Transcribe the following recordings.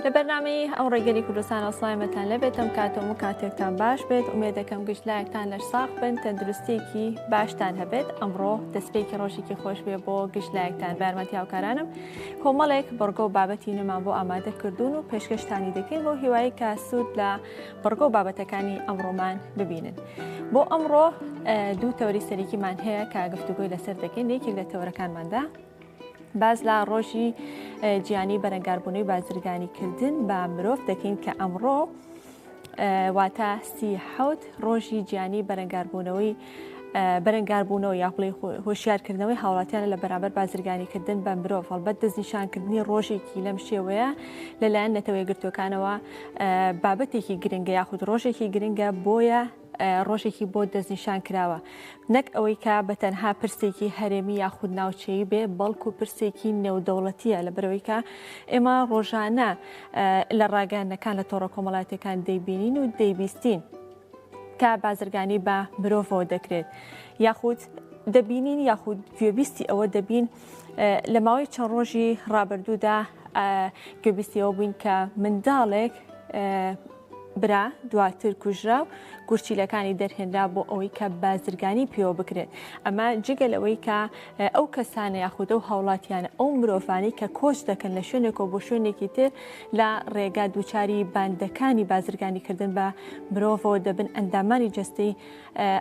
لە بەرنامەی ئەمڕۆی گەلی کوردستانەوە سڵاومەتان لەبێت ئەم کاتەم و کاتێکتان باش بێت ئومێد دەکەم گشت لایەکتان لەش ساغ بن تەندروستیەکی باشتان هەبێت ئەمڕۆ دەستپێکی ڕۆژێکی خۆش بێ بۆ گشت لایەکتان بە یارمەتی هاوکارانم کۆمەڵێک بڕگە و بابەتی نوێمان بۆ ئامادە کردوون و پێشکەشتانی دەکەین بۆ هیوایی کە سوود لە بڕگە و بابەتەکانی ئەمڕۆمان ببینن. بۆ ئەمڕۆ دوو تەوەری سەرەکیمان هەیە کە گفتوگۆی لەسەر دەکەین یەکێک لە تەوەرەکانماندا باس لە ڕۆژی جیهانی بەرەنگاربوونەوەی بازرگانیکردن بە مرۆڤ دەکەین کە ئەمڕۆ واتە 37 ڕۆژی جیهانی بەرەنگاربوونەوەی بەرەنگاربوونەوە یا بڵێ هۆشیارکردنەوەی هاوڵاتیانە لە بەرامبەر بازرگانیکردن بە مرۆڤ هەڵبەت دەستنیشانکردنی ڕۆژێکی لەم شێوەیە لەلایەن نەتەوە یەکگرتووەکانەوە بابەتێکی گرنگە یاخود ڕۆژێکی گرنگە بۆیە ڕۆژێکی بۆ دەستنیشان کراوە نەک ئەوەی کە بە تەنها پرسێکی هەرێمی یاخود ناوچەیی بێ بەڵکو پرسێکی نێودەوڵەتیە لە بەرەوەی کە ئێمە ڕۆژانە لە ڕاگەیاندنەکان لە تۆڕە کۆمەڵاتیەکان دەیبینین و دەیبیستین کە بازرگانی بە مرۆڤەوە دەکرێت یاخود دەبینین یاخود گوێبیستی ئەوە دەبین لە ماوەی چەند ڕۆژی ڕابردوودا گوێبیستی ئەوە بووین کە منداڵێک برا دواتر کوژرا و گورچیلەکانی دەرهێنرا بۆ ئەوەی کە بازرگانی پێوە بکرێت ئەمە جگە لەوەی کە ئەو کەسانە یاخود ئەو هاوڵاتیانە ئەو مرۆڤانەی کە کۆچ دەکەن لە شوێنێکەوە بۆ شوێنێکی تر لە ڕێگا دووچاری باندەکانی بازرگانیکردن بە مرۆڤەوە دەبن ئەندامانی جەستەی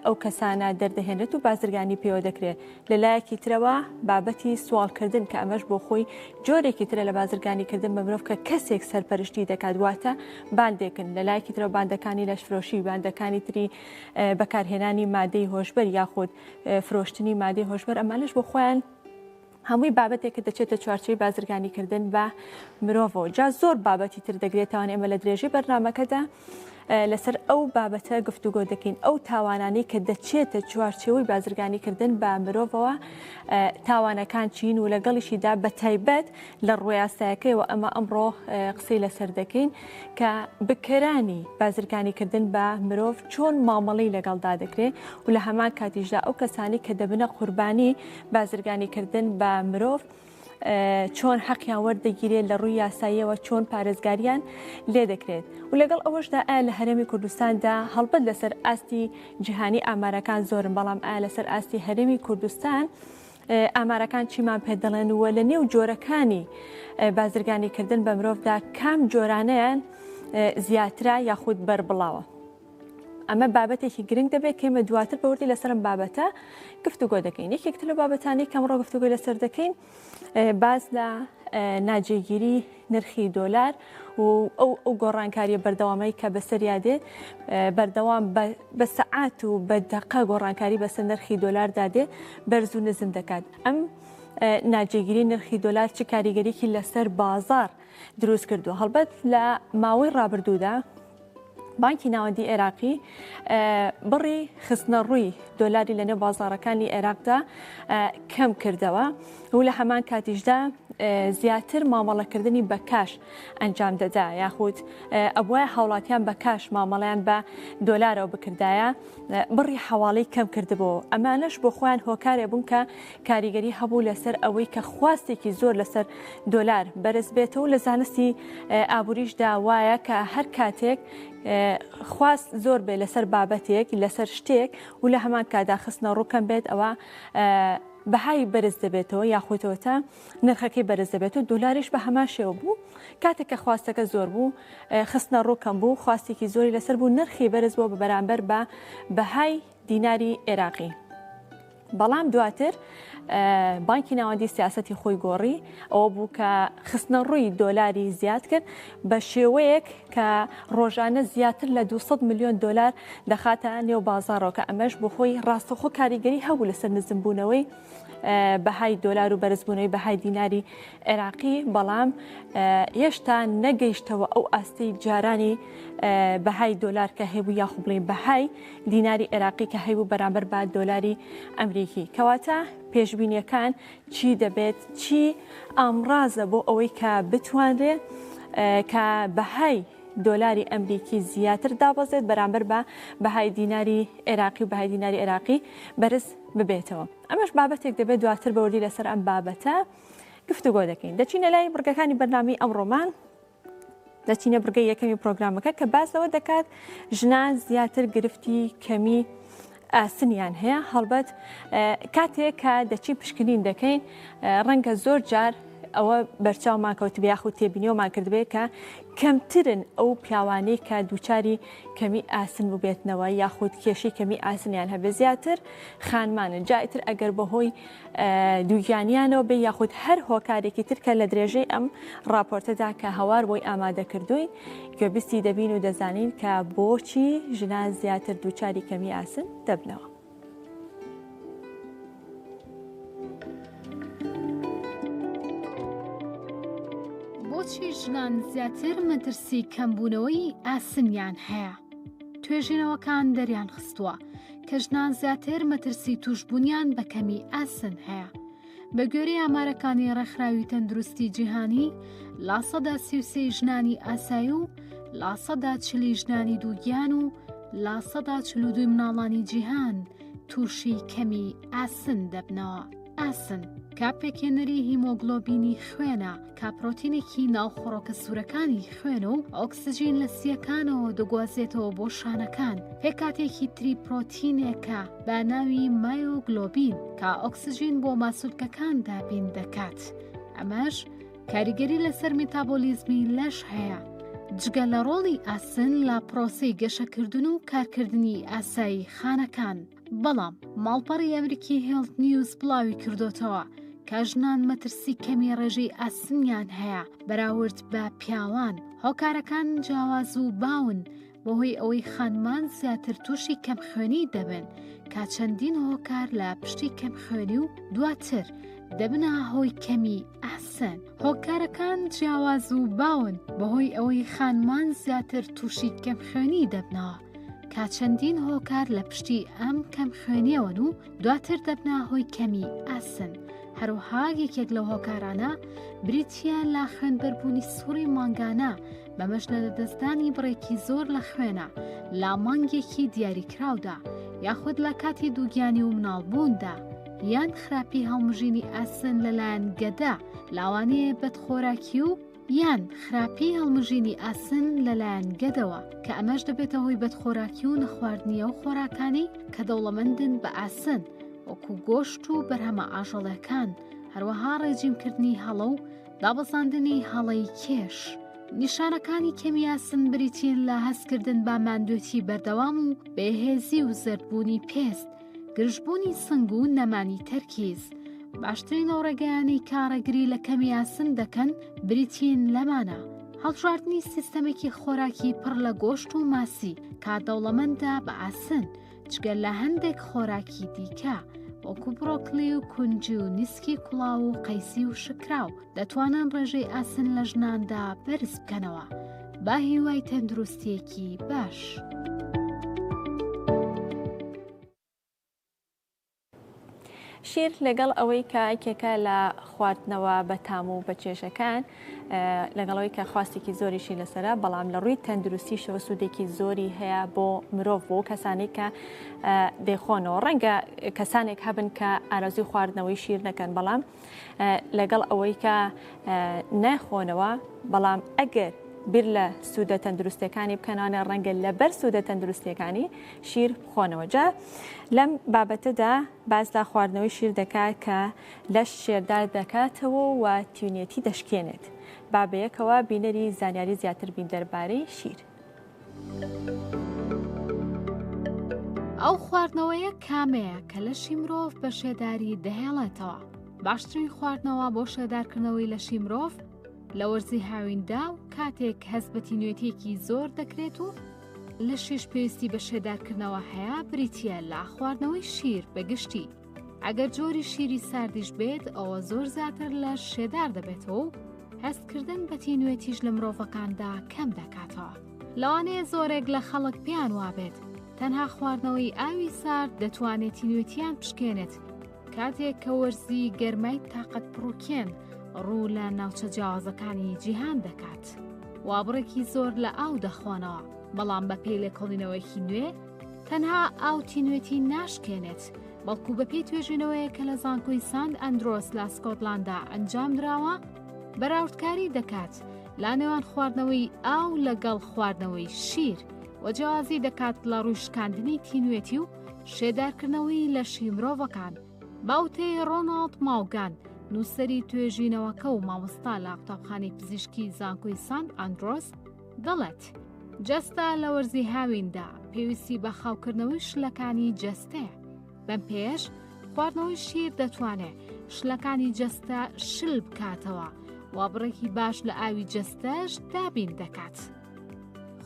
ئەو کەسانە دەردەهێنرێت و بازرگانی پێوە دەکرێت لە لایەکی ترەوە بابەتی سواڵکردن کە ئەمەش بۆ خۆی جۆرێکی ترە لە بازرگانیکردن بە مرۆڤ کە کەسێک سەرپەرشتی دەکات واتە باندێکن لە لایەکی ترەوە باندەکانی لەشفرۆشی باندەکانی تری بەکارهێنانی مادەی هۆشبەر یاخود فرۆشتنی مادەی هۆشبەر ئەمانەش بۆ خۆیان هەمووی بابەتێک کە دەچێتە چوارچێوەی بازرگانیکردن بە مرۆڤەوە جا زۆر بابەتی تر دەگرێتەوە ئێمە لە درێژەی بەرنامەکەدا لەسەر ئەو بابەتە گفتوگۆ دەکەین ئەو تاوانانەی کە دەچێتە چوارچێوەی بازرگانیکردن بە مرۆڤەوە تاوانەکان چین و لەگەڵیشیدا بە تایبەت لە ڕوویاسایەکەیەوە ئەمە ئەمڕۆ قسەی لەسەر دەکەین کە بکەرانی بازرگانیکردن بە مرۆڤ چۆن مامەڵەی لەگەڵدا دەکرێت و لە هەمان کاتیشدا ئەو کەسانی کە دەبنە قوربانی بازرگانیکردن بە مرۆڤ چۆن حەقیان وەردەگیرێت لە ڕووی یاساییەوە چۆن پارێزگاریان لێ دەکرێت و لەگەڵ ئەوەشدا ئایا لە هەرێمی کوردستاندا هەڵبەت لەسەر ئاستی جیهانی ئامارەکان زۆرن بەڵام ئایا لەسەر ئاستی هەرێمی کوردستان ئامارەکان چیمان پێ دەڵێن و لە نێو جۆرەکانی بازرگانیکردن بە مرۆڤدا کام جۆرانەیان زیاترە یاخود بەربڵاوە؟ ئەمە بابەتێکی گرنگ دەبێت کە ئێمە دواتر بەوردی لەسەر ئەم بابەتە گفتوگۆ دەکەین یەکێک تر لە بابەتانی کەم ڕۆ گفتوگۆی لەسەر دەکەین باس لە ناجێگیری نرخی دۆلار و ئەو ئەو گۆڕانکاریە بەردەوامەی کە بەسەریا دێت بەردەوام بە سەعات و بە دەقە گۆڕانکاری بەسەر نرخی دۆلاردا دێت بەرز و نزم دەکات ئەم ناجێگیری نرخی دۆلار چ کاریگەریکی لەسەر بازار دروست کردو هەڵبەت لە ماوەی ڕابردوودا بانکی ناوەندی عێراقی بڕی خستنەڕووی دۆلاری لەنێو بازاڕەکانی عێراقدا کەم کردەوە و لە هەمان کاتیشدا زیاتر مامەڵەکردنی بە کاش ئەنجام دەدا یاخود ئەبوایە هاوڵاتیان بە کاش مامەڵیان بە دۆلارەوە بکردایە بڕی حەواڵەی کەم کردبوو ئەمانەش بۆ خۆیان هۆکارێ بوون کە کاریگەری هەبوو لەسەر ئەوەی کە خواستێکی زۆر لەسەر دۆلار بەرز بێتەوە لە زانستی ئابووریشدا وایە کە هەر کاتێک خواست زۆر بێ لەسەر بابەتێک لەسەر شتێک و لە هەمان کادا خستنە ڕووکەم بێت ئەوە بەهای بەرز دەبێتەوە یاخودەوە تا نرخەکەی بەرز دەبێت و دۆلاریش بە هەمان شێوە بوو کاتێک کە خواستەکە زۆر بوو خستنە ڕووکەم بوو خواستێکی زۆری لەسەر بوو نرخی بەرز بووە بە بەرامبەر بە بەهای دیناری عێراقی. بەڵام دواتر بانکی ناوەندی سیاسەتی خۆی گۆڕی ئەوە بوو کە خستنە ڕووی دۆلاری زیاد کرد بە شێوەیەک کە ڕۆژانە زیاتر لە 200 میلیۆن دۆلار دەخاتە نێو بازاڕەوە کە ئەمەش بۆ خۆی ڕاستەخۆ کاریگەری هەبوو لەسەر نزمبوونەوەی بەهای دۆلار و بەرزبوونەوەی بەهای دیناری عێراقی بەڵام هێشتا نەگەیشتەوە ئەو ئاستی جارانی بەهای دۆلار کە هەبوو یاخو بڵێن بەهای دیناری عێراقی کە هەیبوو بەرامبەر بە دۆلاری ئەمریکی کەواتە پێشبینیەکان چی دەبێت چی ئامرازە بۆ ئەوەی کە بتوانرێ کە بەهای دۆلاری ئەمریکی زیاتر دابەزێت بەرامبەر بە بەهای دیناری عێراقی و بەهای دیناری عێراقی بەرز ببێتەوە ئەمەش بابەتێک دەبێت دواتر بەوردی لەسەر ئەم بابەتە گفتوگۆ دەکەین دەچینە لای بڕگەکانی بەرنامەی ئەمڕۆمان. دەچینە بڕگەی یەکەمی پرۆگرامەکە کە باس لەوە دەکات ژنان زیاتر گرفتی کەمی ئاسنیان هەیە هەڵبەت کاتێک کە دەچین پشکنین دەکەین ڕەنگە زۆر جار ئەوە بەرچاومان کەوتبێ یاخود تێبینیەوەمان کردبێ کە کەمترن ئەو پیاوانەی کە دووچاری کەمی ئاسن ببێتنەوە یاخود کێشەی کەمی ئاسنیان هەبێ زیاتر خانمانن جا ئیتر ئەگەر بەهۆی دووگیانیانەوە بێ یاخود هەر هۆکارێکی تر کە لە درێژەی ئەم ڕاپۆرتەدا کە هەوار بۆی ئامادە کردووین گوێبیستی دەبین و دەزانین کە بۆچی ژنان زیاتر دووچاری کەمی ئاسن دەبنەوە. بۆچی ژنان زیاتر مەترسی کەمبوونەوەی ئاسنیان هەیە؟ توێژینەوەکان دەریانخستووە کە ژنان زیاتر مەترسی تووشبوونیان بە کەمی ئاسن هەیە. بە گوێرەی ئامارەکانی ڕێکخراوی تەندروستی جیهانی، لاسەدا 33 ژنانی ئاسایی و لاسەدا چلی ژنانی دووگیان و لاسەدا 42 مناڵانی جیهان تووشی کەمی ئاسن دەبنەوە. ئاسن کە پێکهێنەری هیمۆگلۆبینی خوێنە کە پرۆتینێکی ناو خڕۆکە سوورەکانی خوێن و ئۆکسجین لە سییەکانەوە دەگوازێتەوە بۆ شانەکان، پێکهاتەیەکی تری پرۆتینێکە بە ناوی مایۆگلۆبین کە ئۆکسجین بۆ ماسولکەکان دابین دەکات، ئەمەش کاریگەری لەسەر میتابۆلیزمی لەش هەیە. جگە لە ڕۆڵی ئاسن لە پرۆسەی گەشەکردن و کارکردنی ئاسایی خانەکان. بەڵام ماڵپەڕی ئەمریکی هێڵت نیوز بڵاوی کردۆتەوە کە ژنان مەترسی کەمی ڕێژەی ئاسنیان هەیە بەراورد بە پیاوان، هۆکارەکان جیاواز و باون بەهۆی ئەوەی خانمان زیاتر تووشی کەمخوێنی دەبن کە چەندین هۆکار لە پشتی کەمخوێنی و دواتر دەبنە هۆی کەمی ئاسن. هۆکارەکان جیاواز و باون بەهۆی ئەوەی خانمان زیاتر تووشی کەمخوێنی دەبنەوە کە چەندین هۆکار لە پشتی ئەم کەمخوێنیەوەن و دواتر دەبنە هۆی کەمی ئاسن. هەروەها یەکێک لەو هۆکارانە بریتییە لە خوێنبەربوونی سوڕی مانگانە، بەمەش لە لەدەستدانی بڕێکی زۆر لە خوێنە لە مانگێکی دیاریکراودا یاخود لە کاتی دووگیانی و مناڵبووندا، یان خراپی هەڵمژینی ئاسن لەلایەن گەدە، لاوانەیە بەدخۆراکی و یان خراپی هەڵمژینی ئاسن لەلایەن گەدەوە، کە ئەمەش دەبێتە هۆی بەدخۆراکی و نەخواردنی ئەو خۆراکانەی کە دەوڵەمەندن بە ئاسن، وەکو گۆشت و بەرهەمە ئاژەڵیەکان، هەروەها ڕێجیمکردنی هەڵە و دابەزاندنی هەڵەی کێش. نیشانەکانی کەمی ئاسن بریتین لە هەستکردن بە ماندوێتی بەردەوام و بێهێزی و زەردبوونی پێست، گرژبوونی سنگ و نەمانی تەرکیز. باشترین ئەو ڕێگایانەی کە ڕێگری لە کەمی ئاسن دەکەن بریتین لەمانە، هەڵبژاردنی سیستەمێکی خۆراکی پڕ لە گۆشت و ماسی کە دەوڵەمەندە بە ئاسن، جگە لە هەندێک خۆراکی دیکە وەکو بڕۆکلی و کونجی و نیسکی کوڵاو و قەیسی و شکراو دەتوانن ڕێژەی ئاسن لە ژناندا بەرز بکەنەوە. با هیوای تەندروستیەکی باش. شیر لەگەڵ ئەوەی کە یەکێکە لە خواردنەوە بەتام و بەچێژەکان لەگەڵەوەی کە خواستێکی زۆریشی لەسرە بەڵام لە ڕووی تەندروستیشەوە سوودێکی زۆری هەیە بۆ مرۆڤ بۆ کەسانی کە دەیخۆنەوە ڕەنگە کەسانێک هەبن کە ئارەزوی خواردنەوەی شیر نەکەن بەڵام لەگەڵ ئەوەی کە نایخۆنەوە بەڵام ئەگەر بیر لە سوودە تەندروستەکانی بکەنانە ڕەنگە لەبەر سوودە تەندروستیەکانی شیر بخۆنەوە جا لەم بابەتەدا باس لە خواردنەوەی شیر دەکات کە لەش شێردار دەکاتەوە و تینێتی دەشکێنێت با بەیەکەوە بینەری زانیاری زیاتر بین دەربارەی شیر. ئەو خواردنەوەیە کامەیە کە لەشی مرۆڤ بە شێداری دەهێڵێتەوە؟ باشترین خواردنەوە بۆ شێدارکردنەوەی لەشی مرۆڤ لە وەرزی هاویندا و کاتێک هەست بە تینوێتیەکی زۆر دەکرێت و لەشیش پێویستی بە شێدارکردنەوە هەیە بریتییە لە خواردنەوەی شیر بە گشتی ئەگەر جۆری شیری ساردیش بێت ئەوە زۆر زیاتر لەش شێدار دەبێتەوە و هەستکردن بە تینوێتیش لە مرۆڤەکاندا کەم دەکاتەوە. لەوانەیە زۆرێک لە خەڵک پێیان وابێت تەنها خواردنەوەی ئاوی سارد دەتوانێت تینوێتیان بشکێنێت، کاتێک کە وەرزی گەرمای تاقەت پڕوکێن ڕوو لە ناوچە جیاوازەکانی جیهان دەکات وا بڕێکی زۆر لە ئاو دەخۆنەوە، بەڵام بەپێی لێکۆڵینەوەیەکی نوێ تەنها ئاو تینوێتی ناشکێنێت، بەڵکو بەپێی توێژینەوەیەک کە لە زانکۆی سانت ئەندرۆس لە سکۆتلاندا ئەنجامدراوە، بەراوردکاری دەکات. لە نێوان خواردنەوەی ئاو لەگەڵ خواردنەوەی شیر و جیاوازی دەکات لە ڕووی شکاندنی تینوێتی و شێدارکردنەوەی لەشی مرۆڤەکان. بە وتەی ڕۆناڵد ماوگان، نووسەری توێژینەوەکە و مامۆستا لە قوتابخانەی پزیشکی زانکۆی سانت ئاندرۆس، دەڵێت، جەستە لە وەرزی هاویندا پێویستی بە خاوکردنەوەی شلەکانی جەستەیە، بەم پێیەش خواردنەوەی شیر دەتوانێت شلەکانی جەستە شل بکاتەوە و بڕێکی باش لە ئاوی جەستەش دابین دەکات.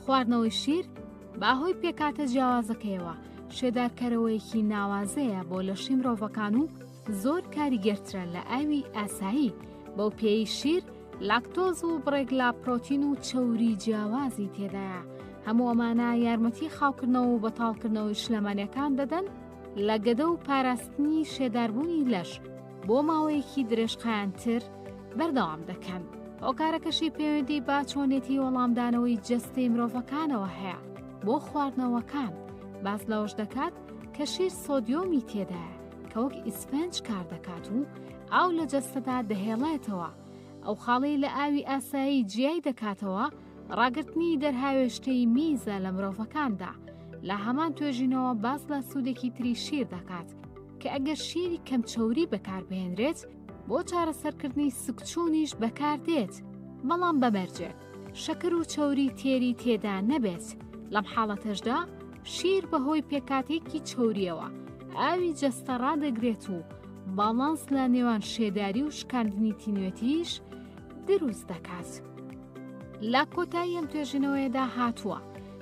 خواردنەوەی شیر بە هۆی پێکاتە جیاوازەکەیەوە شێدارکەرەوەیەکی ناوازەیە بۆ لەشی مرۆڤەکان و زۆر کاریگەرترە لە ئاوی ئاسایی، بەو پێیەی شیر لاکتۆز و بڕێک لە پرۆتین و چەوری جیاوازی تێدایە، هەموو ئەمانە یارمەتی خاوکردنەوە و بەتاڵکردنەوەی شلەمەنیەکان دەدەن لە گەدە و پاراستنی شێداربوونی لەش بۆ ماوەیەکی درێژخایەنتر بەردەوام دەکەن. هۆکارەکەشی پەیوەندی بە چۆنێتی وەڵامدانەوەی جەستەی مرۆڤەکانەوە هەیە بۆ خواردنەوەکان، باس لەوەش دەکات کە شیر سۆدیۆمی تێدایە کە وەک ئیسفەنج کار دەکات و ئاو لە جەستەدا دەهێڵێتەوە، ئەو خاڵەی لە ئاوی ئاسایی جیای دەکاتەوە ڕاگرتنی دەرهاوێشتەی میزە لە مرۆڤەکاندا، لە هەمان توێژینەوە باس لە سوودێکی تری شیر دەکات کە ئەگەر شیری کەم چەوری بەکاربهێنرێت بۆ چارەسەرکردنی سکچوونیش بەکاردێت، بەڵام بە مەرجێک شەکر و چەوری تێری تێدا نەبێت، لەم حاڵەتەشدا شیر بەهۆی پێکهاتەیەکی چەورییەوە ئاوی جەستە ڕادەگرێت و باڵانس لە نێوان شێداری و شکاندنی تینوێتیش دروست دەکات. لە کۆتایی ئەم توێژینەوەیەدا هاتووە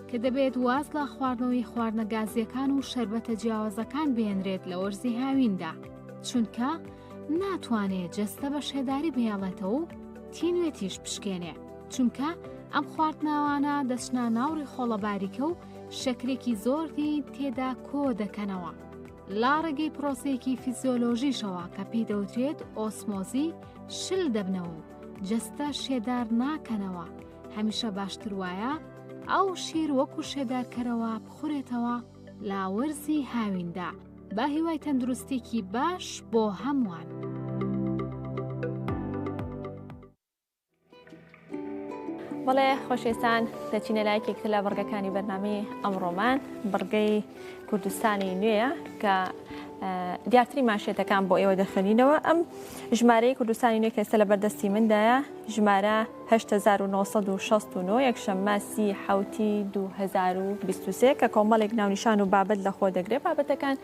کە دەبێت واز لە خواردنەوەی خواردنە گازییەکان و شەربەتە جیاوازەکان بهێنرێت لە وەرزی هاویندا، چونکە ناتوانێت جەستە بە شێداری بهێڵێتەوە و تینوێتیش بشکێنێ، چونکە ئەم خواردنەوانە دەچنە ناو ڕیخۆڵە باریکە و شەکرێکی زۆری تێدا کۆ دەکەنەوە. لە ڕێگەی پرۆسەیەکی فیزیۆلۆژیشەوە کە پێی دەوترێت ئۆسمۆزی شل دەبنەوە و جەستە شێدار ناکەنەوە، هەمیشە باشتر وایە ئەو شیر وەکو شێدارکەرەوە بخورێتەوە لە وەرزی هاویندا. بە هیوای تەندروستیەکی باش بۆ هەمووان. بەڵێ خۆشەویستان دەچینە لایەکێک تر لە بڕگەکانی بەرنامەی ئەمڕۆمان بڕگەی کوردستانی نوێیە کە دیارترین ماشێتەکان بۆ ئێوە دەخوێنینەوە ئەم ژمارەی کوردستانی نوێ کە ئێستا لە بەردەستی مندایە ژمارە 8969 یەکشەممە سی حوتی 2023 کە کۆمەڵێک ناونیشان و بابەت لەخۆ دەگرێت بابەتەکان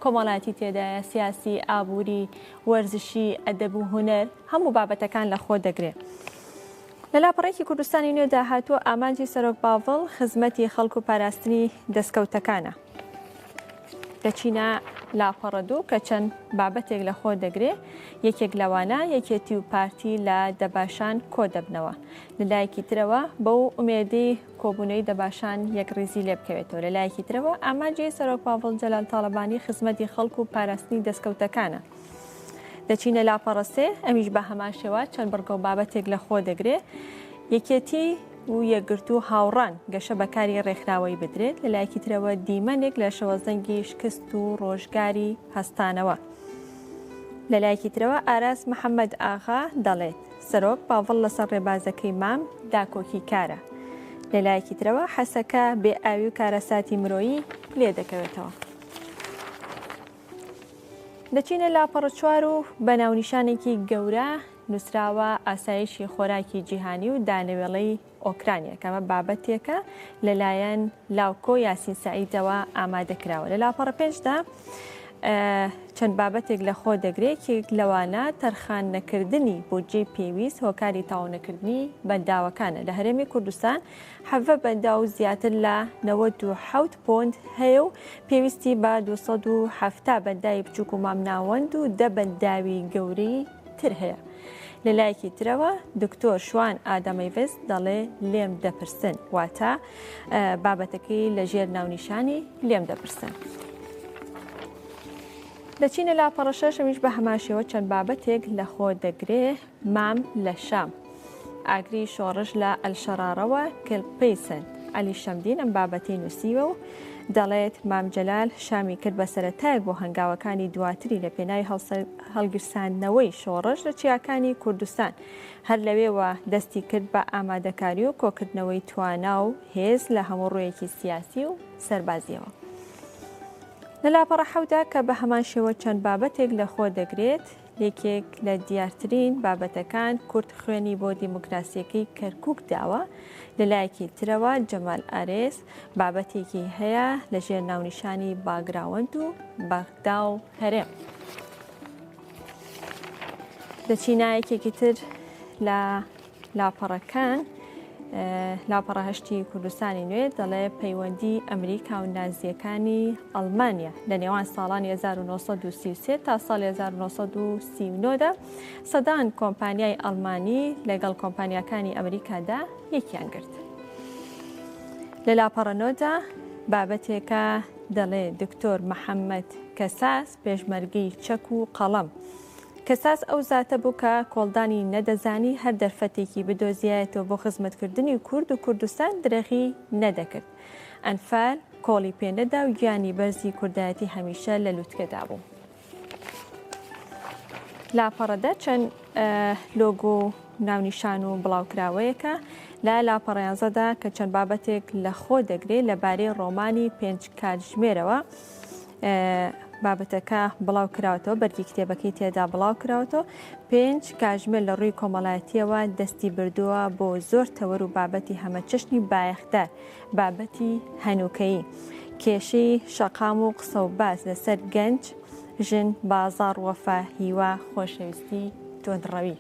کۆمەڵاتی تێدایە سیاسی ئابووری وەرزشی ئەدەب و هونەر هەموو بابەتەکان لەخۆ دەگرێ. لە لاپەڕەیەکی کوردستانی نوێدا هاتووە ئامانجی سەرۆک باڤڵ خزمەتی خەڵک و پاراستنی دەستکەوتەکانە. دەچینە لاپەڕە دوو کە چەند بابەتێک لە خۆ دەگرێ، یەکێک لەوانە یەکێتی و پارتی لە دەباشان کۆ دەبنەوە. لە لایەکی ترەوە بەو ئومێدەی کۆبوونەوەی دەباشان یەکڕیزی لێ بکەوێتەوە. لە لایەکی ترەوە ئامانجی سەرۆک پاڤڵ جەلال تاڵەبانی خزمەتی خەڵک و پاراستنی دەستکەوتەکانە. دەچینە لاپەڕە سێ، ئەمیش بە هەمان شێوە چەند بڕگە و بابەتێک لە خۆ دەگرێ. یەکێتی و یەکگرتوو هاوڕان گەشە بە کاری ڕێکخراوەیی بدرێت، لە لایەکی ترەوە دیمەنێک لە شەوەزەنگی شکست و ڕۆژگاری هەستانەوە. لە لایەکی ترەوە ئاراس محەمەد ئاغا دەڵێت، سەرۆک پاڤڵ لەسەر ڕێبازەکەی مام داکۆکیکارە. لە لایەکی ترەوە حەسەکە بێ ئاوی و کارەساتی مرۆیی لێ دەکەوێتەوە. دەچینە لاپەڕە چوار و بە ناونیشانێکی گەورە نووسراوە ئاسایشی خۆراکی جیهانی و دانەوێڵەی ئۆکرانیا کە ئەمە بابەتێکە لەلایەن لاوکۆ یاسین سەعیدەوە ئامادە کراوە. لە لاپەڕە پێنجدا چەند بابەتێک لە خۆ دەگرێت یەکێک لەوانە تەرخان نەکردنی بودجەی پێویست هۆکاری تەواو نەکردنی بەنداوەکانە لە هەرێمی کوردستان حەڤە بەنداو زیاتر لە 97 پۆند هەیە و پێویستی بە 270 بەنداوی بچووک و مامناوەند و دە بەنداوی گەورەی تر هەیە. لە لایەکی ترەوە دکتۆر شوان ئادەمەیڤز دەڵێ لێم دەپرسن، واتە بابەتەکەی لە ژێر ناونیشانی لێم دەپرسن. دەچینە لاپەڕە شەش، ئەویش بە هەمان شێوە چەند بابەتێک لەخۆ دەگرێ. مام لە شام. ئاگری شۆڕش لە ئەلشەڕاڕەوە کلپەی سەند. عەلی شەمدین ئەم بابەتەی نووسیوە و دەڵێت، مام جەلال شامی کرد بە سەرەتایەک بۆ هەنگاوەکانی دواتری لە پێناوی هەڵگیرساندنەوەی شۆڕش لە چیاکانی کوردستان، هەر لەوێوە دەستی کرد بە ئامادەکاری و کۆکردنەوەی توانا و هێز لە هەموو ڕوویەکی سیاسی و سەربازییەوە. لە لاپەڕە حەوتدا کە بە هەمان شێوە چەند بابەتێک لە خۆ دەگرێت، یەکێک لە دیارترین بابەتەکان کورد خوێنی بۆ دیموکراسیەکەی کەرکوک داوە، لە لایەکی ترەوە جەمال ئارێز بابەتێکی هەیە لە ژێر ناونیشانی باگراوەند و بەغدا و هەرێم. دەچینە یەکێکی تر لە لاپەڕەکان لاپەڕە هەشتی کوردستانی نوێ دەڵێ پەیوەندی ئەمریکا و نازیەکانی ئەڵمانیا لە نێوان ساڵانی 1933 تا ساڵ 1939 دا سەدان کۆمپانیای ئەڵمانی لەگەڵ کۆمپانیاکانی ئەمریکادا یەکیان گرت. لە لاپەڕە نۆدا بابەتێکە دەڵێ دکتۆر محەممەد کەساس پێشمەرگەی چەک و قەڵەم کەساس ئەو زاتە بوو کە کۆڵدانی نەدەزانی، هەر دەرفەتێکی بدۆزیایەتەوە بۆ خزمەتکردنی کورد و کوردستان درێغی نەدەکرد. ئەنفال کۆڵی پێ نەدا و گیانی بەرزی کوردایەتی هەمیشە لە لوتکەدا بوو. لاپەڕەدە چەند لۆگۆ و ناونیشان و بڵاوکراوەیەکە لە لاپەڕە یانزەدا کە چەند بابەتێک لە خۆ دەگرێت لەبارەی ڕۆمانی پێنج کاتژمێرەوە بابەتەکە بڵاو کراوەتەوە بەرگی کتێبەکەی تێدا بڵاو کراوەتەوە پێنج کاژمێر لە ڕووی کۆمەڵایەتیەوە دەستی بردووە بۆ زۆر تەوەر و بابەتی هەمەچەشنی بایەخدار بابەتی هەنووکەیی کێشەی شەقام و قسە و باس لەسەر گەنج ژن بازاڕ وەفا هیوا خۆشەویستی توندڕەوی.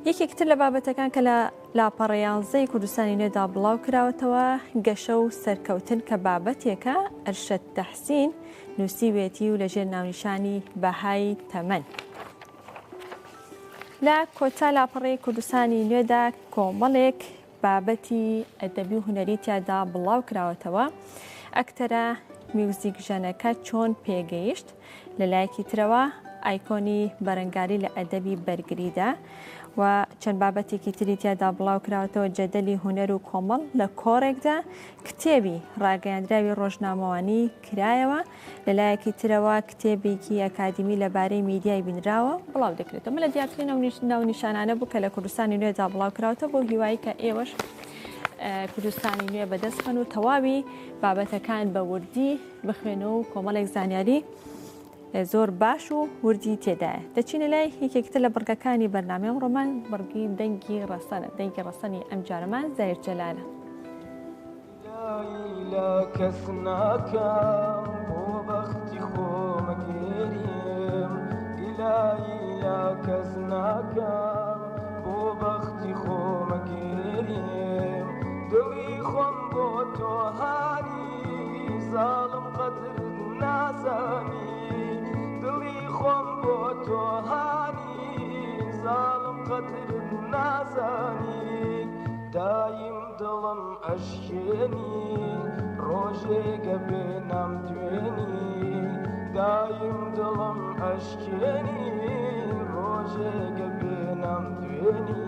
یەکێک تر لە بابەتەکان کە لە لاپەڕە یانزەی کوردستانی نوێدا بڵاو کراوەتەوە گەشە و سەرکەوتن کە بابەتێکە ئەرشەد تەحسین نووسیوێتی و لەژێر ناونیشانی بەهای تەمەن. لە کۆتا لاپەڕەی کوردستانی نوێدا کۆمەڵێک بابەتی ئەدەبی و هونەری تیادا بڵاو کراوەتەوە، ئەکتەرە میوزیکژەنەکە چۆن پێگەیشت؟ لە لایەکی ترەوە ئایکۆنی بەرەنگاری لە ئەدەبی بەرگریدا و چەند بابەتێکی تری تیادا بڵاو کراوەتەوە، جەدەلی هونەر و کۆمەڵ لە کۆڕێکدا، کتێبی ڕاگەیاندراوی ڕۆژنامەوانی کرایەوە، لە لایەکی ترەوە کتێبێکی ئەکادیمی لەبارەی میدیای بینراوە بڵاو دەکرێتەوە. من لە دیارترین ئەو ناونیشانانە بوو کە لە کوردستانی نوێدا بڵاو کراوەتەوە بۆ هیوایی کە ئێوەش کوردستانی نوێ بەدەست خەن و تەواوی بابەتەکان بە وردی بخوێنەوە و کۆمەڵێک زانیاری زۆر باش و وردی تێدایە. دەچینە لای یەکێکتر لە بڕگەکانی بەرنامەی ئەمڕۆمان بڕگی دەنگی ڕەسەنە دەنگی ڕەسەنی ئەمجارەمان زاهیر جەلالە. لە کەس ناکەم بۆ بەختی خۆمە گێریم گلایی لە کەس ناکەم بۆ بەختی خۆمە گێریم دڵی خۆم بۆ تۆ هانی زاڵم قەدرت نازانی دڵی خۆم بۆ تۆ هانی زاڵم قەدرت نازانی دایم دڵم ئەشکێنی ڕۆژێ گەبێ نامدوێنی دایم دڵم ئەشکێنی ڕۆژێ گەبێ نامدوێنی.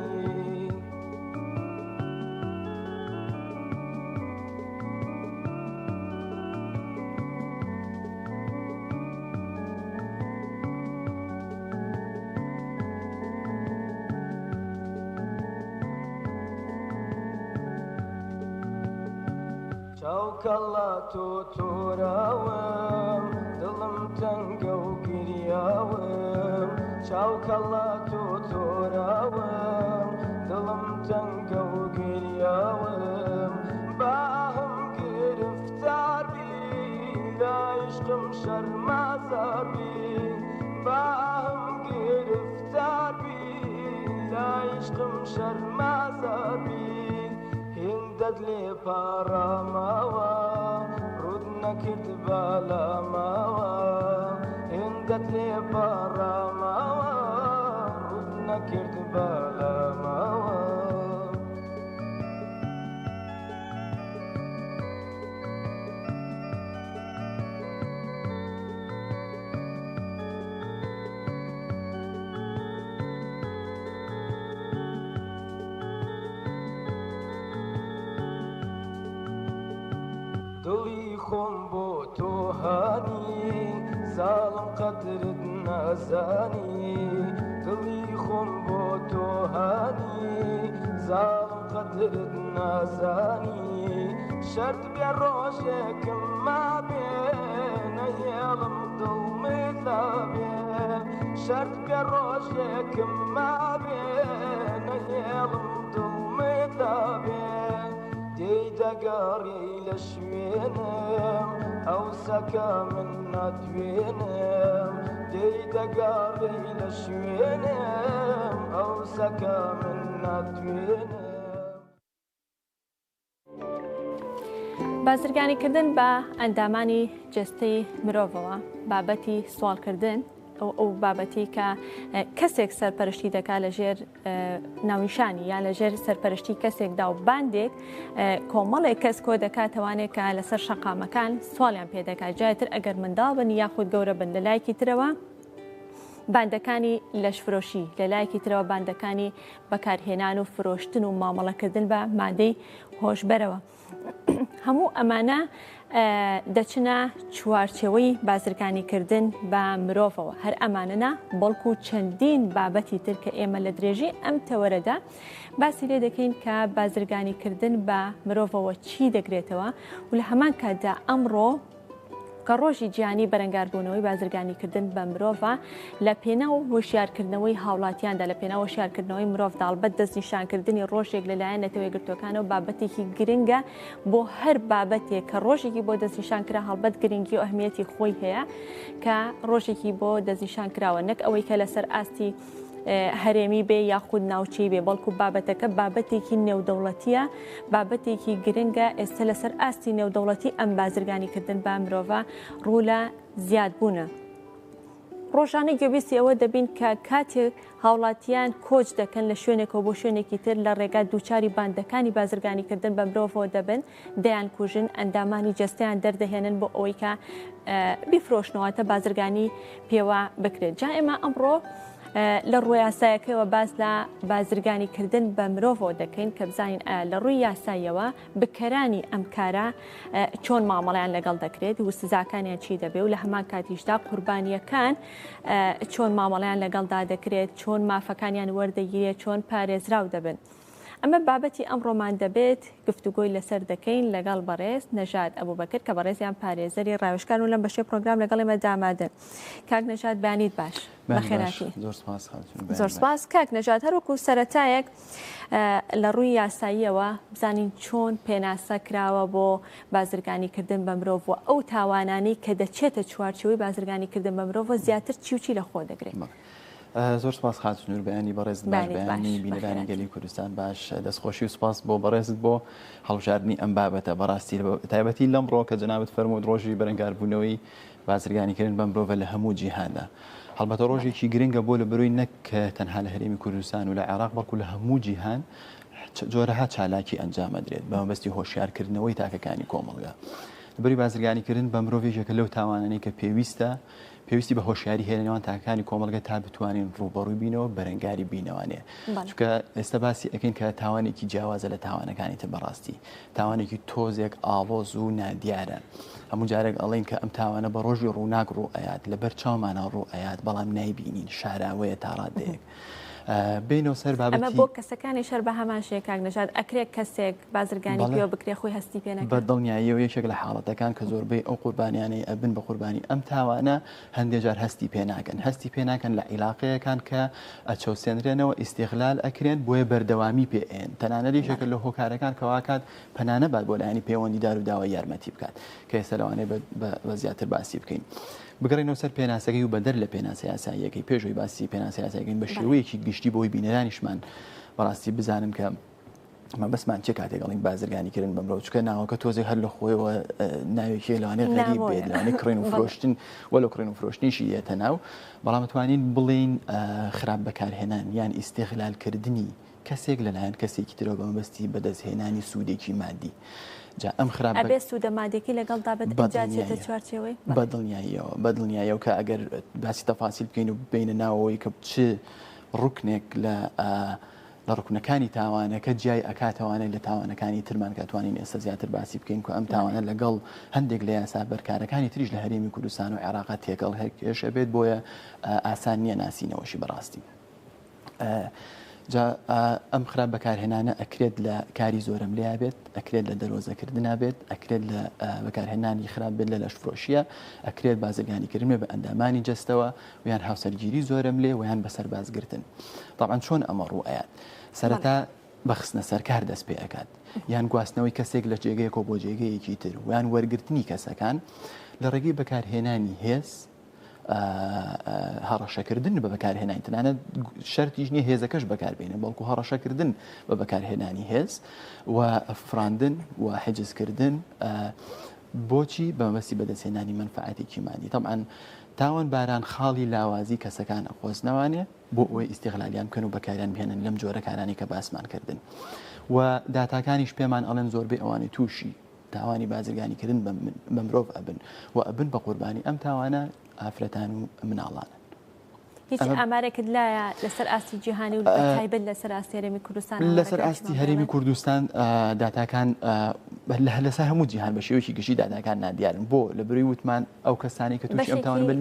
چاو کەڵا تۆ تۆراوم دڵم تەنگە و گریاوم چاو کەڵا تۆ تۆراوم دڵم تەنگە و گریاوم باهم گرفتار بی لە عشقم شەرمەزار بی باهم گرفتار بی لە عشقم شەرمەزار بی هیندەت لێ پاڕامەوە ڕووت نەکرد بەلامەوە هیندەت لێ پاڕامەوە ڕووت نەکرد بەلامەوە. دڵی خۆم بۆ تۆ هانی زاڵم قەدرت نازانی دڵی خۆم بۆ تۆ هانی زاڵم قەدرت نازانی شەرت بێ ڕۆژێکم مابێ نەهێڵم دڵمت لابێ شەرت بێ ڕۆژێکم مابێ نەهێڵم دڵمت لابێ دێی دەگەڕێی لە شوێنم ئەوسەکە من ناتوێنم دێی دەگەڕێی لە شوێنم ئەوسەکە من ناتوێنم. بازرگانیکردن بە ئەندامانی جەستەی مرۆڤەوە بابەتی سواڵکردن ئەو بابەتی کە کەسێک سەرپەرشتی دەکات لە ژێر ناونیشانی یان لە ژێر سەرپەرشتی کەسێکدا و باندێک کۆمەڵێک کەس کۆ دەکاتەوانێک کە لەسەر شەقامەکان سواڵیان پێ دەکات جایتر ئەگەر منداڵ بن یاخود گەورە بن لە لایەکی ترەوە باندەکانی لەشفرۆشی لە لایەکی ترەوە باندەکانی بەکارهێنان و فرۆشتن و مامەڵەکردن بە مادەی هۆشبەرەوە. هەموو ئەمانە دەچنە چوارچێوەی بازرگانیکردن بە مرۆڤەوە هەر ئەمانە نا بەڵکو چەندین بابەتی تر کە ئێمە لە درێژی ئەم تەوەرەدا باسی لێ دەکەین کە بازرگانیکردن بە مرۆڤەوە چی دەگرێتەوە و لە هەمان کاتدا ئەمڕۆ کە ڕۆژی جیهانی بەرەنگاربوونەوەی بازرگانیکردن بە مرۆڤە لە پێناو هۆشیارکردنەوەی هاوڵاتیاندا لە پێناو هۆشیارکردنەوەی مرۆڤدا ئەڵبەت دەستنیشانکردنی ڕۆژێک لەلایەن نەتەوە یەکگرتووەکانەوە بابەتێکی گرنگە بۆ هەر بابەتێک کە ڕۆژێکی بۆ دەستنیشان کرا هەڵبەت گرنگی و ئەهمیەتی خۆی هەیە کە ڕۆژێکی بۆ دەستنیشان کراوە نەک ئەوەی کە لەسەر ئاستی هەرێمی بێ یاخود ناوچەی بێ بەڵکو بابەتەکە بابەتێکی نێودەوڵەتیە بابەتێکی گرنگە ئێستا لەسەر ئاستی نێودەوڵەتی ئەم بازرگانیکردن بە مرۆڤە ڕوو لە زیادبوونە. ڕۆژانە گوێبیستی ئەوە دەبین کە کاتێک هاوڵاتیان کۆچ دەکەن لە شوێنێکەوە بۆ شوێنێکی تر لە ڕێگا دووچاری باندەکانی بازرگانیکردن بە مرۆڤەوە دەبن دەیانکوژن، ئەندامانی جەستەیان دەردەهێنن بۆ ئەوەی کە بیفرۆشنەوە واتە بازرگانی پێوە بکرێت. جا ئێمە ئەمڕۆ لە ڕووە یاسایەکەوە باس لە بازرگانی کردن بە مرۆڤەوە دەکەین کە بزانین ئایا لە ڕووی یاساییەوە بکەرانی ئەم کارە چۆن مامەڵیان لەگەڵ دەکرێت و سزاکانیان چی دەبێ و لە هەمان کاتیشدا قوربانیەکان چۆن مامەڵیان لەگەڵدا دەکرێت چۆن مافەکانیان وەردەگیرێت چۆن پارێزراو دەبن. ئەمە بابەتی ئەمڕۆمان دەبێت گفتوگۆی لەسەر دەکەین لەگەڵ بەڕێز نەژاد ئەبوبەکر کە بەڕێزیان پارێزەری ڕاوێژکارن و لەم بەشەی پرۆگرام لەگەڵ ئێمە دامادەن. کاک نەژاد بەیانیت باش. بەخێرهاتی. زۆر سپاس خاتوون. زۆر سپاس کاک نەژاد هەروەکو سەرەتایەک لە ڕووی یاساییەوە بزانین چۆن پێناسە کراوە بۆ بازرگانیکردن بە مرۆڤ و ئەو تاوانانەی کە دەچێتە چوارچێوەی بازرگانیکردن بە مرۆڤ زیاتر چی و چی لە خۆ دەگرێت؟ زۆر سپاس خاتوو نور بەیانی بەڕێزت باش بەیانی بینەرانی گەلی کوردستان باش دەستخۆشی و سپاس بۆ بەڕێزت بۆ هەڵبژاردنی ئەم بابەتە بەڕاستی تایبەتی لەمڕۆ کە جەنابت فەرمووت ڕۆژی بەرەنگاربوونەوەی بازرگانیکردن بە مرۆڤە لە هەموو جیهاندا هەڵبەتە ڕۆژێکی گرنگە بۆ لە بەرۆی نەک تەنها لە هەرێمی کوردستان و لە عێراق بەڵکو لە هەموو جیهان جۆرەها چالاکی ئەنجام ئەدرێت بە مەبەستی هۆشیارکردنەوەی تاکەکانی کۆمەڵگا لەبەری بازرگانیکردن بە مرۆڤ یەکێکە لەو تاوانانەی کە پێویستە پێویستی بە هۆشیاری هەیە لە نێوان تاکەکانی کۆمەڵگە تا بتوانین ڕووبەڕووی بینەوە بەرەنگاری بینەوانێ چونکە ئێستا باسی ئەکەین کە تاوانێکی جیاوازە لە تاوانەکانی تر بەڕاستی تاوانێکی تۆزێک ئاڵۆز و نادیارە هەموو جارێک ئەڵێن کە ئەم تاوانە بە ڕۆژی ڕووناک ڕوو ئەیات لەبەر چاومانە ڕوو ئەیات بەڵام نایبینین شاراوەیە تا ڕادەیەک بینەوە سەر بابەتی ئەمە بۆ کەسەکانی شەر بە هەمان شێ کاک نەژاد ئەکرێت کەسێک بازرگانی پێوە بکرێ خۆی هەستی پێ نەکات؟ بە دڵنیاییەوە یەکێک لە حاڵەتەکان کە زۆربەی ئەو قوربانیانەی ئەبن بە قوربانی ئەم تاوانە هەندێ جار هەستی پێ ناکەن هەستی پێ ناکەن لە عیلاقەیەکان کە ئەچەوسێنرێنەوە ئیستیغلال ئەکرێن بۆیە بەردەوامی پێ ئەیەن تەنانەت یەکێکە لە هۆکارەکان کە واکات پەنا نەبات بۆ لایەنی پەیوەندیدار و داوای یارمەتی بکات کە ئێستا لەوانەیە بە زیاتر باسی بکەین. بگەڕێینەوە سەر پێناسەکەی و بەدەر لە پێناسە یاساییەکەی پێش ئەوەی باسی پێناسە یاساییەکەین بە شێوەیەکی گشتی بۆی بینەرانیشمان بەڕاستی بزانن کە مەبەستمان چیە کاتێک ئەڵین بازرگانی کردن بە مرۆڤ چونکە ناوەکە تۆزێک هەر لە خۆیەوە ناوێکی لەوانەیە غەریب بێت لەوانەیە کڕین و فرۆشتن وە لە کڕین و فرۆشتنیشی یەتە ناو بەڵام توانین بڵین خراپ بەکارهێنان یان ئیستیغلالکردنی کەسێک لەلایەن کەسێکی ترەوە بە مەبەستی بەدەستهێنانی سوودێکی مادی جا ئەم خراپ ئەبێ سوودە مادێکی لەگەڵدا بێت ئینجا چێتە چوارچێوەی بە دڵنیاییەوە بە دڵنیاییەوە کە ئەگەر باسی تەفاسیل بکەین و بینە ناوەوەی کە چ ڕوکنێک لە. لە ڕوکنەکانی تاوانەکە جیای ئەکاتەوانێ لە تاوانەکانی ترمان کە توانین ئێستا زیاتر باسی بکەین کە ئەم تاوانە لەگەڵ هەندێک لە یاسا بەرکارەکانی تریش لە هەرێمی کوردستان و عێراقا تێکەڵ هێکێش ئەبێت بۆیە ئاسان نییە ناسینەوەشی بەڕاستی. جا ئەم خراپ بەکارهێنانە ئەکرێت لە کاری زۆرەملێیا بێت، ئەکرێت لە دەرۆزەکردنا بێت، ئەکرێت لە بەکارهێنانی خراپ بێت لە لەشفرۆشیە، ئەکرێت بازرگانیکردن بێت بە ئەندامانی جەستەوە و یان هاوسەرگیری زۆرەملێ و یان بە سەربازگرتن. تەبعەن چۆن ئەمە ڕوو ئەیات؟ سەرەتا بە خستنە سەرکار دەست پێ ئەکات یان گواستنەوەی کەسێک لە جێگەیەکەوە بۆ جێگەیەکی تر و یان وەرگرتنی کەسەکان لە ڕێگەی بەکارهێنانی هێز هەڕەشەکردن بە بەکارهێنانی تەنانەت شەرتیش نییە هێزەکەش بەکاربێنێ بەڵکو هەڕەشەکردن بە بەکارهێنانی هێز و فراندن و حجزکردن بۆچی بە مەبەستی بەدەستهێنانی مەنفعەتێکی مادی تەبعەن تاوان باران خاڵی لاوازی کەسەکان ئەقۆزنەوانێ بۆ ئەوەی ئیسیغلالیان بکەن و بەکاریان بهێنن لەم جۆرە کارانی کە باسمان کردن و داتاکانیش پێمان ئەڵێن زۆربەی ئەوانەی تووشی تاوانی بازرگانیکردن بە مرۆڤ ئەبن و ئەبن بە قوربانی ئەم تاوانە ئافرەتان و مناڵانن. هیچ ئامارێکت لایە لەسەر ئاستی جیهانی و تایبەت لەسەر ئاستی هەرێمی کوردستان؟ لەسەر ئاستی هەرێمی کوردستان داتاکان لەسەر هەموو جیهان بە شێوەیەکی گشتی داتاکان نادیارن بۆ لە بری وتمان ئەو کەسانی کە تووشی ئەم تاوانە بن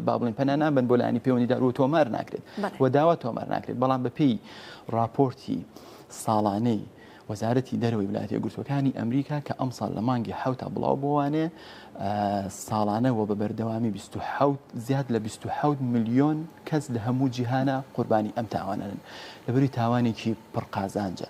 با بڵێن پەنا نابن بۆ لایەنی پەیوەندیدار و تۆمار ناکرێت و داوا تۆمار ناکرێت بەڵام بەپێی راپۆرتی ساڵانەی وەزارەتی دەرەوەی ولایەتە یەکگرتووەکانی ئەمریکا کە ئەمساڵ لە مانگی حەوتا بڵاو بۆوانێ ساڵانە و بە بەردەوامی 27 زیاد لە 27 ملیۆن کەس لە هەموو جیهانە قوربانی ئەم تاوانەن لەبەری تاوانێکی پڕقازانجە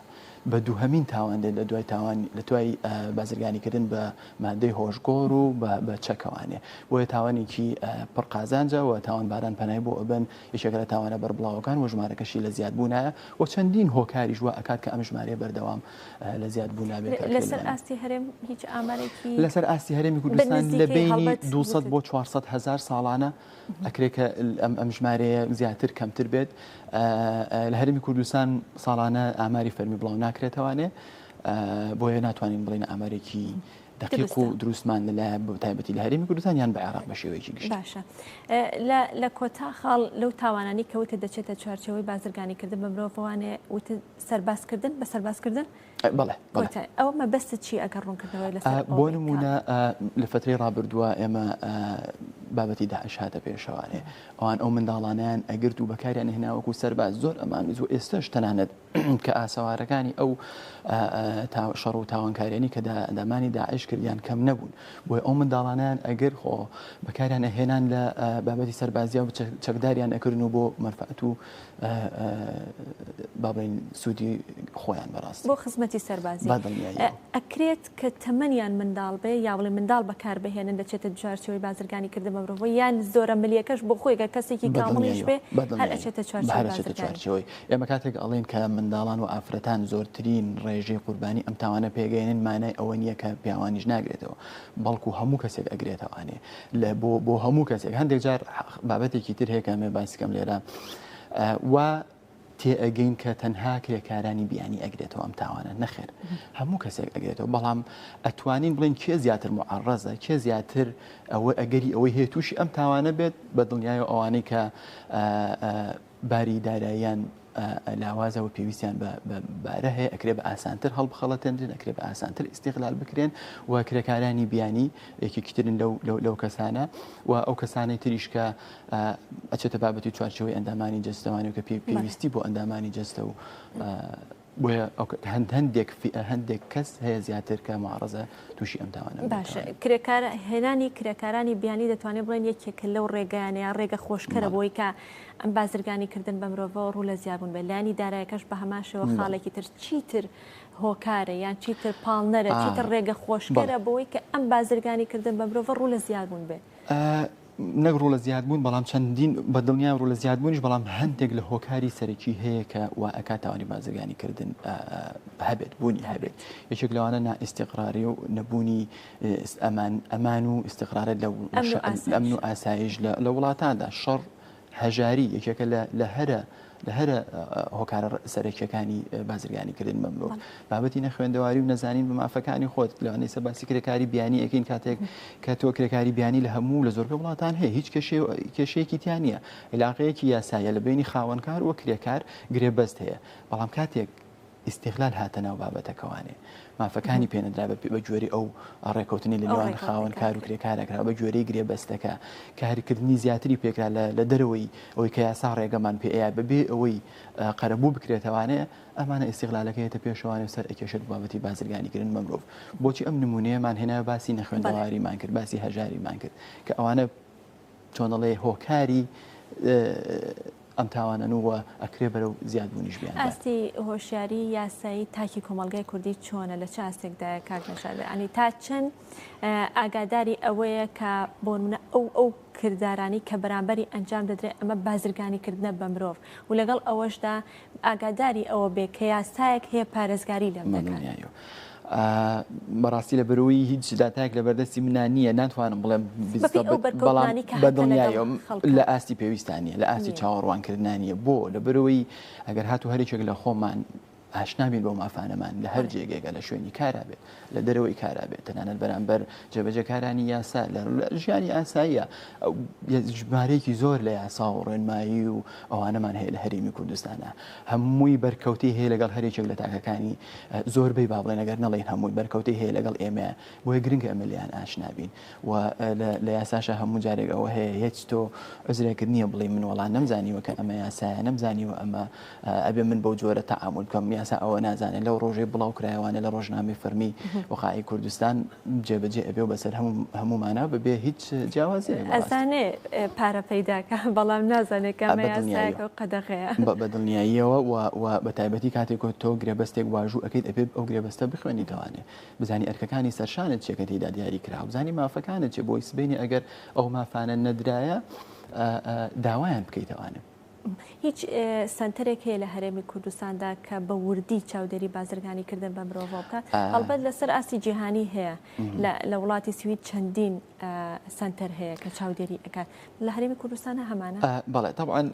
بە دووهەمین تاوان دێت لە دوای تاوان لە دوای بازرگانیکردن بە مادەی هۆشگۆڕ و بە چەکەوانێ بۆیە تاوانێکی پڕقازانجە و تاوانباران پەنای بۆ ئەبەن یەکێکە لە تاوانە بەربڵاوەکان و ژمارەکەشی لە زیادبوونایە و چەندین هۆکاریش وا ئەکات کە ئەم ژمارەیە بەردەوام لە زیادبوونا بێت. لەسەر ئاستی هەرێم هیچ ئامارێکی لەسەر ئاستی هەرێمی کوردستان لە بەینی 200 بۆ 400 هەزار ساڵانە ئەکرێ کە ئەم ئەم ژمارەیە زیاتر کەمتر بێت لە هەرێمی کوردستان ساڵانە ئاماری فەرمی بڵاو ناکرێتەوانێ بۆیە ناتوانین بڵێن ئامارێکی دەقیق و دروستمان لەلایە بە تایبەتی لە هەرێمی کوردستان یان بە عێراق بە شێوەیەکی گشتی. باشە لە کۆتا خاڵ لەو تاوانانی کە وتت دەچێتە چوارچێوەی بازرگانیکردن بە مرۆڤەوانێ وتت سەربازکردن بە سەربازکردن؟ بەڵێ کۆتا ئەوە مەبەستت چی ئەگەر ڕوونکردنەوەی لەسەر ئەوە بۆ نمونە لە فترەی ڕابردووە ئێمە بابەتی داعش هاتە پێشەوانێ ئەوان ئەو منداڵانیان ئەگرت و بەکاریان هێناوەکو سەرباز زۆر ئەمان و ئێستش تەنانەت کە ئاسەوارەکانی ئەو شەڕ و تاوانکاریانی کە ئەندامانی داعش کردیان کەم نەبوون بۆیە ئەو منداڵانیان ئەگەر خۆ بەکاریان ئەهێنان لە بابەتی سەربازیە و چەکداریان ئەکردن و بۆ مەرفەت و با بڵێین سوودی خۆیان بەڕاستی بۆ خزمەتی سەربازی ئەکرێت کە تەمەنیان منداڵ بێ یا بڵێ منداڵ بەکار بهێنن دەچێتە چوارچێوەی بازرگانی کردن بە مرۆڤ یان زۆرە ملیەکەش بۆ خۆی گەر کەسێکی کامڵیش بێ هەر ئەچێتە چوارچێوەی ئێمە کاتێک ئەڵێن کە منداڵان و ئافرەتان زۆرترین ڕێژەی قوربانی ئەم تاوانە پێگەێنن مانای ئەوە نییە کە پیاوانیش ناگرێتەوە بەڵکو هەموو کەسێک ئەگرێتەوانێ لە بۆ بۆ هەموو کەسێک هەندێک جار بابەتێکی تر هەیە کە ئەمێ باسیکەم لێرە و تێئەگەین کە تەنها کرێکارانی بیانی ئەگرێتەوە ئەم تاوانە نەخێر هەموو کەسێک ئەگرێتەوە بەڵام ئەتوانین بڵێن کێ زیاتر معڕەزە کێ زیاتر ئەوە ئەگەری ئەوەی هەیە تووشی ئەم تاوانە بێت بە دڵنیایەوە ئەوانەی کە باری داراییان لاوازە و پێویستیان بە بارە هەیە ئەکرێ بە ئاسانتر هەڵبخەڵەتێنرێن ئەکرێ بە ئاسانتر ئیسیغلال بکرێن و کرێکارانی بیانی یەکێکی ترن لەو لەو کەسانە و ئەو کەسانەی تریش کە ئەچێتە بابەتی چوارچێوەی ئەندامانی جەستەوانی و کە پێویستی بۆ ئەندامانی جەستە و بۆیە هەندێک هەندێک کەس هەیە زیاتر کە معڕزە تووشی ئەم تاوانە باشە کرێکار هێنانی کرێکارانی بیانی دەتوانێت بڵێن یەکێکە لەو ڕێگایانە یا ڕێگە خۆشکەرە بۆی کە ئەم بازرگانی کردن بە مرۆڤەوە ڕوو لە زیابوون بێت لایەنی دارایەکەش بە هەمان شێوە خاڵێکی تر چیتر هۆکارە یان چیتر پاڵنەرە چیتر ڕێگە خۆشکەرە بۆی کە ئەم بازرگانی کردن بە مرۆڤە ڕوو لە زیادبوون بێت؟ نەک ڕوو لە زیادبوون بەڵام چەندین بە دڵنیام ڕوو لە زیادبوونیش بەڵام هەندێک لە هۆکاری سەرەکی هەیە کە وا ئەکات تاوانی بازرگانی کردن هەبێت بوونی هەبێت یەکێک لەوانە نائیستیقراری و نەبوونی ئەمان ئەمان و ئیستیقرارە لە ئەمن و ئاسایش لە وڵاتاندا شەڕ هەژاری یەکێکە لە هەرە. لە هەرە هۆکارە سەرەکیەکانی بازرگانی کردن بە مرۆڤ بابەتی نەخوێندەواری و نەزانین بە مافەکانی خۆت لەوانەیە سە باسی کرێکاری بیانی ئەکەین کاتێک کە تۆ کرێکاری بیانی لە هەموو لە زۆربەی وڵاتان هەیە هیچ کێشەیەکی تیا نییە عیلاقەیەکی یاسایە لە بینی خاوەنکار و کرێکار گرێبەست هەیە بەڵام کاتێک ئیستیغلال هاتە ناو بابەتەکەوانێ مافەکانی پێنەدرا بە گوێری ئەو ڕێکەوتنی لە نێوان خاوەن کار و کرێکارەکرا بە گوێرەی گرێبەستەکە کارکردنی زیاتری پێکرا لە دەرەوەی ئەوەی کە یاسا ڕێگەمان پێ ئەیا بەبێ ئەوەی قەرەبوو بکرێتەوانێ ئەمانە ئیستیغلالەکە یەتە پێشەوانێ و سەر ئەکێشێت بۆ بابەتی بازرگانیکردن بە مرۆڤ. بۆچی ئەم نموونەیەمان هێنا باسی نەخوێندەواریمان کرد، باسی هەژاریمان کرد کە ئەوانە چۆن ئەڵێ هۆکاری ئەم تاوانەن و ئەکرێ بەرەو زیادبوونیش بیان. ئاستی هۆشیاری یاسایی تاکی کۆمەڵگای کوردی چۆنە لە چ ئاستێکدایە کاک نەژاد؟ یانی تا چەند ئاگاداری ئەوەیە کە بۆ نمونە ئەو ئەو کردارانەی کە بەرامبەری ئەنجام دەدرێت ئەمە بازرگانی کردنە بە مرۆڤ و لەگەڵ ئەوەشدا ئاگاداری ئەوە بێ کە یاسایەک هەیە پارێزگاری لەم دەکات. بەڕاستی لە بەرەوەی هیچ داتایەک لە بەردەستی منە نییە ناتوانم بڵێم بەڵام بەدڵنیایەوە لە ئاستی پێویستان نیە لە ئاستی چاوەڕوانکردنا نیە بۆ لە بەرەوەی ئەگەر هاتو هەرێکێک لە خۆمان ئاشنا بین بەو مافانەمان لە هەر جێگەیەکە لە شوێنی کارا بێت لە دەرەوەی کارا بێت تەنانەت بەرامبەر جێبەجێکارانی یاسا لە ژیانی ئاساییە ژمارەیەکی زۆر لە یاسا و ڕێنمایی و ئەوانەمان هەیە لە هەرێمی کوردستانە هەمووی بەرکەوتی هەیە لەگەڵ هەرێکێک لە تاکەکانی زۆربەی با بڵێن ئەگەر نەڵێن هەمووی بەرکەوتی هەیە لەگەڵ ئێمە بۆیە گرنگە ئەمە لێیان ئاشنا بین و لە یاساشا هەموو جارێک ئەوە هەیە هیچ تۆ عوزرێکت نییە بڵێی من وەڵا نەمزانیوە کە ئەمە یاسایە نەمزانیوە ئەمە ئەبێ من بەو جۆرە تەعامول بکەم یاسا ئەوە نازانێت لەو ڕۆژەی بڵاو کرایەوانە لە ڕۆژنامەی فەرمی وەقاعی کوردستان جێبەجێ ئەبێ و بەسەر هەموو هەموومانە بەبێ هیچ جیاوازیەک بەڕاستی. ئەزانێ پارە پەیداکا بەڵام نازانێ کە ئەمە یاسایەکە و قەدەغەیە. بە دڵنیاییەوە و بە تایبەتی کاتێک تۆ گرێبەستێک واژوو ئەکەیت ئەبێ ئەو گرێبەستە بخوێنیتەوانێ بزانی ئەرکەکانی سەرشانت چیە کە تێیدا دیاری کراوە، بزانی مافەکانت چیە بۆی سبەینێ ئەگەر ئەو مافانە نەدرایە داوایان بکەیتەوانێ. هیچ سەنتەرێک هەیە لە هەرێمی کوردستاندا کە بە وردی چاودێری بازرگانی کردن بە مرۆڤەوە بکات؟ هەڵبەت لەسەر ئاستی جیهانی هەیە لە وڵاتی سوید چەندین سەنتەر هەیە کە چاودێری ئەکات لە هەرێمی کوردستانە هەمانە؟ بەڵێ تەبعەن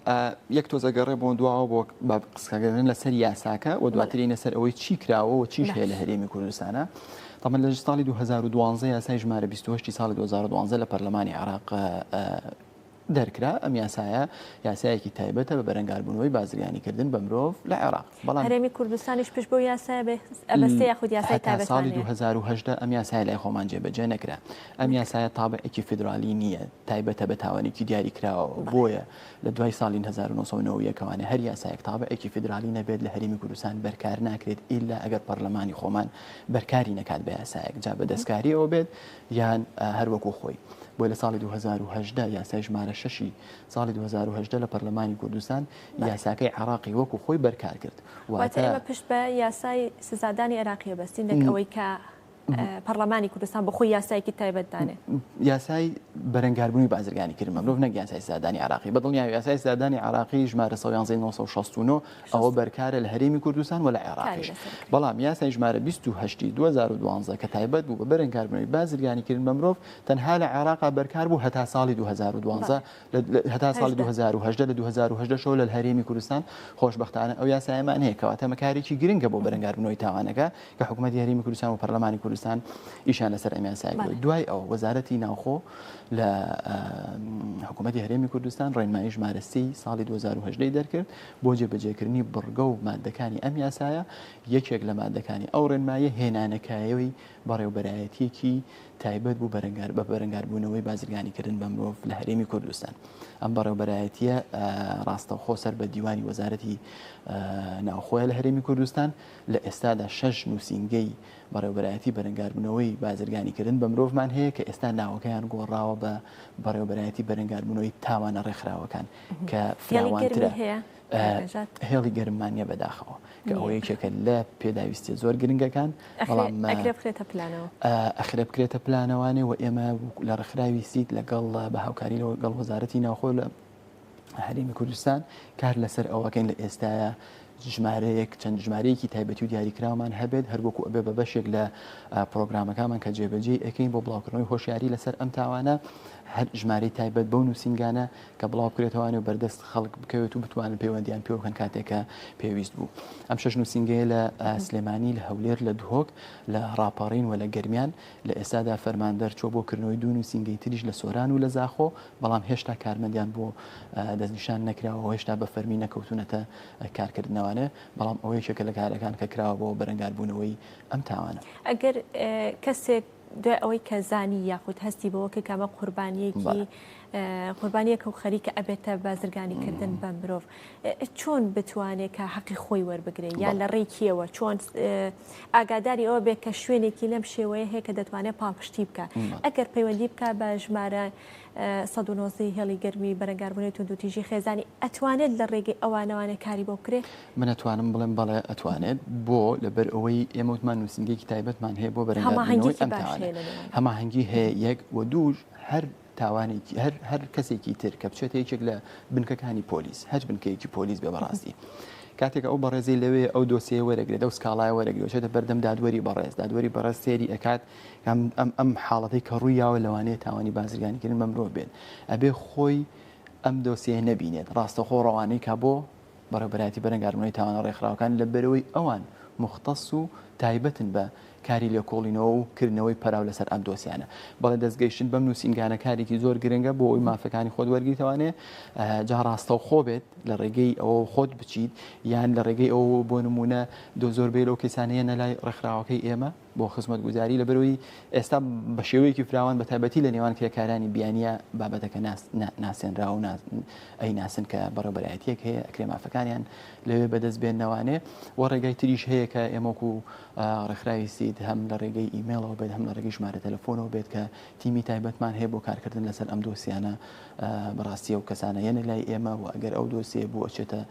یەک تۆزە گەڕێ بۆ دواوە بۆ بە قسەکردن لەسەر یاساکە و دواترینە سەر ئەوەی چی کراوە و چیش هەیە لە هەرێمی کوردستانە. طبعا لە ساڵی 2012 یاسای ژمارە 28 ساڵی 2012 لە پەرلەمانی عێراق دەرکرا، ئەم یاسایە یاسایەکی تایبەتە بە بەرەنگاربوونەوەی بازرگانیکردن بە مرۆڤ لە عێراق، بەڵام. هەرێمی کوردستانیش پشت بەو یاسایە ئەبەستێ یاخود یاسای هەتا تایبەتمان ساڵی هەیە؟ 2018 ئەم یاسایە لای خۆمان جێبەجێ نەکرا. ئەم یاسایە تابعێکی فیدرالی نییە، تایبەتە بە تاوانێکی دیاریکراوەوە، بۆیە لە دوای ساڵی 1991 ەوانێ هەر یاسایەک تابعێکی فیدرالی نەبێت لە هەرێمی کوردستان بەرکار ناکرێت ئیلا ئەگەر پەرلەمانی خۆمان بەرکاری نەکات بە یاسایەک جا بە دەستکاریەوە بێت یان هەر وەکو خۆی. بۆیە لە ساڵی 2018 یاسای ژمارە شەشی ساڵی 2018 لە پەرلەمانی کوردستان یاساکەی عێراقی وەکو خۆی بەرکار کرد. واتە ئێمە پشت بە یاسای سزادانی عێراقی ئەبەستین نەک ئەوەی کە پەرلەمانی کوردستان بۆ خۆی یاسایەکی تایبەت دانێ. یاسای بەرەنگاربوونی بازرگانی کردن بە مرۆڤ نەک یاسای سزادانی عێراقی. بە دڵنیایی یاسای سزادانی عێراقی ژمارە 111 969 ئەوە بەرکارە لە هەرێمی کوردستان و لە عێراقیش. بەڵام یاسای ژمارە 28 2012 کە تایبەت بوو بە بەرەنگاربوونەوەی بازرگانیکردن بە مرۆڤ تەنها لە عێراقا بەرکار بوو هەتا ساڵی 2012 هەتا ساڵی 2018 لە 2018 شەوە لە هەرێمی کوردستان خۆشبەختانە ئەو یاسایەمان هەیە کەواتە ئەمە کارێکی گرنگە بۆ بەرەنگاربوونەوەی تاوانەکە کە حکوومەتی هەرێمی کوردستان و پەرلەمانی کوردستان ئیشیان لەسەر ئەم یاسایە کردووە. دوای ئەوە وەزارەتی ناوخۆ لە حکوومەتی هەرێمی کوردستان ڕێنمایی ژمارە سێی ساڵی 2018 ی دەرکرد بۆ جێبەجێکردنی بڕگە و مادەکانی ئەم یاسایە، یەکێک لە مادەکانی ئەو ڕێنماییە هێنانەکایەوەی بەڕێوبەرایەتییەکی تایبەت بوو بەرەنگار بە بەرەنگاربوونەوەی بازرگانیکردن بە مرۆڤ لە هەرێمی کوردستان. ئەم بەڕێوبەرایەتییە ڕاستەوخۆ سەر بە دیوانی وەزارەتی ناوخۆیە لە هەرێمی کوردستان، لە ئێستادا شەش نووسینگەی بەڕێوەبەرایەتی بەرەنگاربوونەوەی بازرگانیکردن بە مرۆڤمان هەیە کە ئێستا ناوەکەیان گۆڕاوە بە بەڕێوەبەرایەتی بەرەنگاربوونەوەی تاوانە ڕێکخراوەکان کە فراوانترە. هێڵی گەرممان نییە بەداخەوە کە ئەوە یەکێکە لە پێداویستیە زۆر گرنگەکان بەڵام ئەکرێ بخرێتە پلانەوە ئەخرێ بکرێتە پلانەوانێ و ئێمە لە ڕێکخراوی سیت لەگەڵ بە هاوکاری لەگەڵ وەزارەتی ناوخۆ لە هەرێمی کوردستان کار لەسەر ئەوەکەین لە ئێستاە ژمارەیەک چەند ژمارەیەکی تایبەتی و دیاریکراومان هەبێت هەروەکو ئەبێ بە بەشێک لە پرۆگرامەکانمان کە جێبەجێی ئەەکەین بۆ بڵاوکردنەوەی هۆشیاری لەسەر ئەم تاوانە هەر ژمارەی تایبەت بەو نووسینگانە کە بڵاو بکرێتەوانێ و بەردەست خەڵک بکەوێت و بتوانن پەیوەندیان پێوە بکەن کاتێک کە پێویست بوو. ئەم شەش نووسینگەیە لە سلێمانی، لە هەولێر، لە دهۆک، لە ڕاپەڕین و لە گەرمیان. لە ئێستادا فەرمان دەرچووە بۆ کردنەوەی دوو نووسینگەی تریش لە سۆران و لە زاخۆ، بەڵام هێشتا کارمەندیان بۆ دەستنیشان نەکراوە و هێشتا بە فەرمی نەکەوتوونەتە کارکردنەوانێ، بەڵام ئەوە یەکێکە لە کارەکان کە کراوە بۆ بەرەنگاربوونەوەی ئەم تاوانە. ئەگەر کەسێک دوای ئەوەی کە زانی یاخود هەستی بەوە کرد کە ئەمە قوربانیەکی قوربانیەکە و خەریکە ئەبێتە بازرگانیکردن بە مرۆڤ چۆن بتوانێت کە حەقی خۆی وەربگرێ یان لە ڕێکیەوە چۆن ئاگاداری ئەوە بێت کە شوێنێکی لەم شێوەیە هەیە کە دەتوانێت پاڵپشتی بکە ئەگەر پەیوەندی بکە بە ژمارە 119 هێڵی گەرمی بەرەنگاربوونەوەی توندوتیژی خێزانی ئەتوانێت لە ڕێگەی ئەوانەوانە کاری بۆ بکرێت؟ من ئەتوانم بڵێم بەڵێ ئەتوانێت بۆ لەبەر ئەوەی ئێمە وتمان نووسینگەیەکی تایبەتمان هەیە بۆ بەرەنگاربوونەوەی ئەم تاوانە هەماهەنگی هەیە یەک و دووش هەر تاوانێکی هەر هەر کەسێکی تر کە بچێتە یەکێک لە بنکەکانی پۆلیس هەر بنکەیەکی پۆلیس بێ بەڕاستی کاتێک ئەو بەڕێزەی لەوێ ئەو دۆسیە وەرەگرێت ئەو سکاڵای وەرەگرێت چێتە بەردەم دادوەری بەڕێز دادوەری بەڕێز سێری ئەکات ئەم ئەم ئەم حاڵەتەی کە ڕووی یاوە لەوانەیە تاوانی بازرگانیکردن بە مرۆڤ بێت ئەبێ خۆی ئەم دۆسیەیە نەبینێت ڕاستەخۆ ڕەوانەی کا بۆ بەڕێوەبەرایەتی بەرەنگاربوونەوەی تاوانە ڕێکخراوەکان لەبەرئەوەی ئەوان موختەس و تایبەتن بە کاری لێکۆڵینەوە و کردنەوەی پەراو لەسەر ئەم دۆسیانە. بەڵێ دەستگەیشتن بەم نووسینگانە کارێکی زۆر گرنگە بۆ ئەوەی مافەکانی خۆت وەرگریتەوانێ جا ڕاستەوخۆ بێت لە ڕێگەی ئەوە خۆت بچیت یان لە ڕێگەی ئەوە بۆ نمونە دۆ زۆربەی لەو کەسانەیە لای ڕێکخراوەکەی ئێمە بۆ خزمەتگوزاری لەبەرئەوەی ئێستا بە شێوەیەکی فراوان بە تایبەتی لە نێوان کرێکارانی بیانیە بابەتەکە ناسێنراوە و ئەیناسن کە بەڕێوەبەرایەتیەک هەیە ئەکرێ مافەکانیان لەوێ بەدەست بێنەوانێ و ڕێگای تریش هەیە کە ئێمەکو ڕێکخراوی سید هەم لە ڕێگەی ئیمێڵەوە بێت هەم لە ڕێگەی ژمارە تەلەفۆنەوە بێت کە تیمی تایبەتمان هەیە بۆ کارکردن لەسەر ئەم دۆسیانە بەڕاستی ئەو کەسانە یەنە لای ئێمە و ئەگەر ئەو دۆسیە بوو ئەچێتە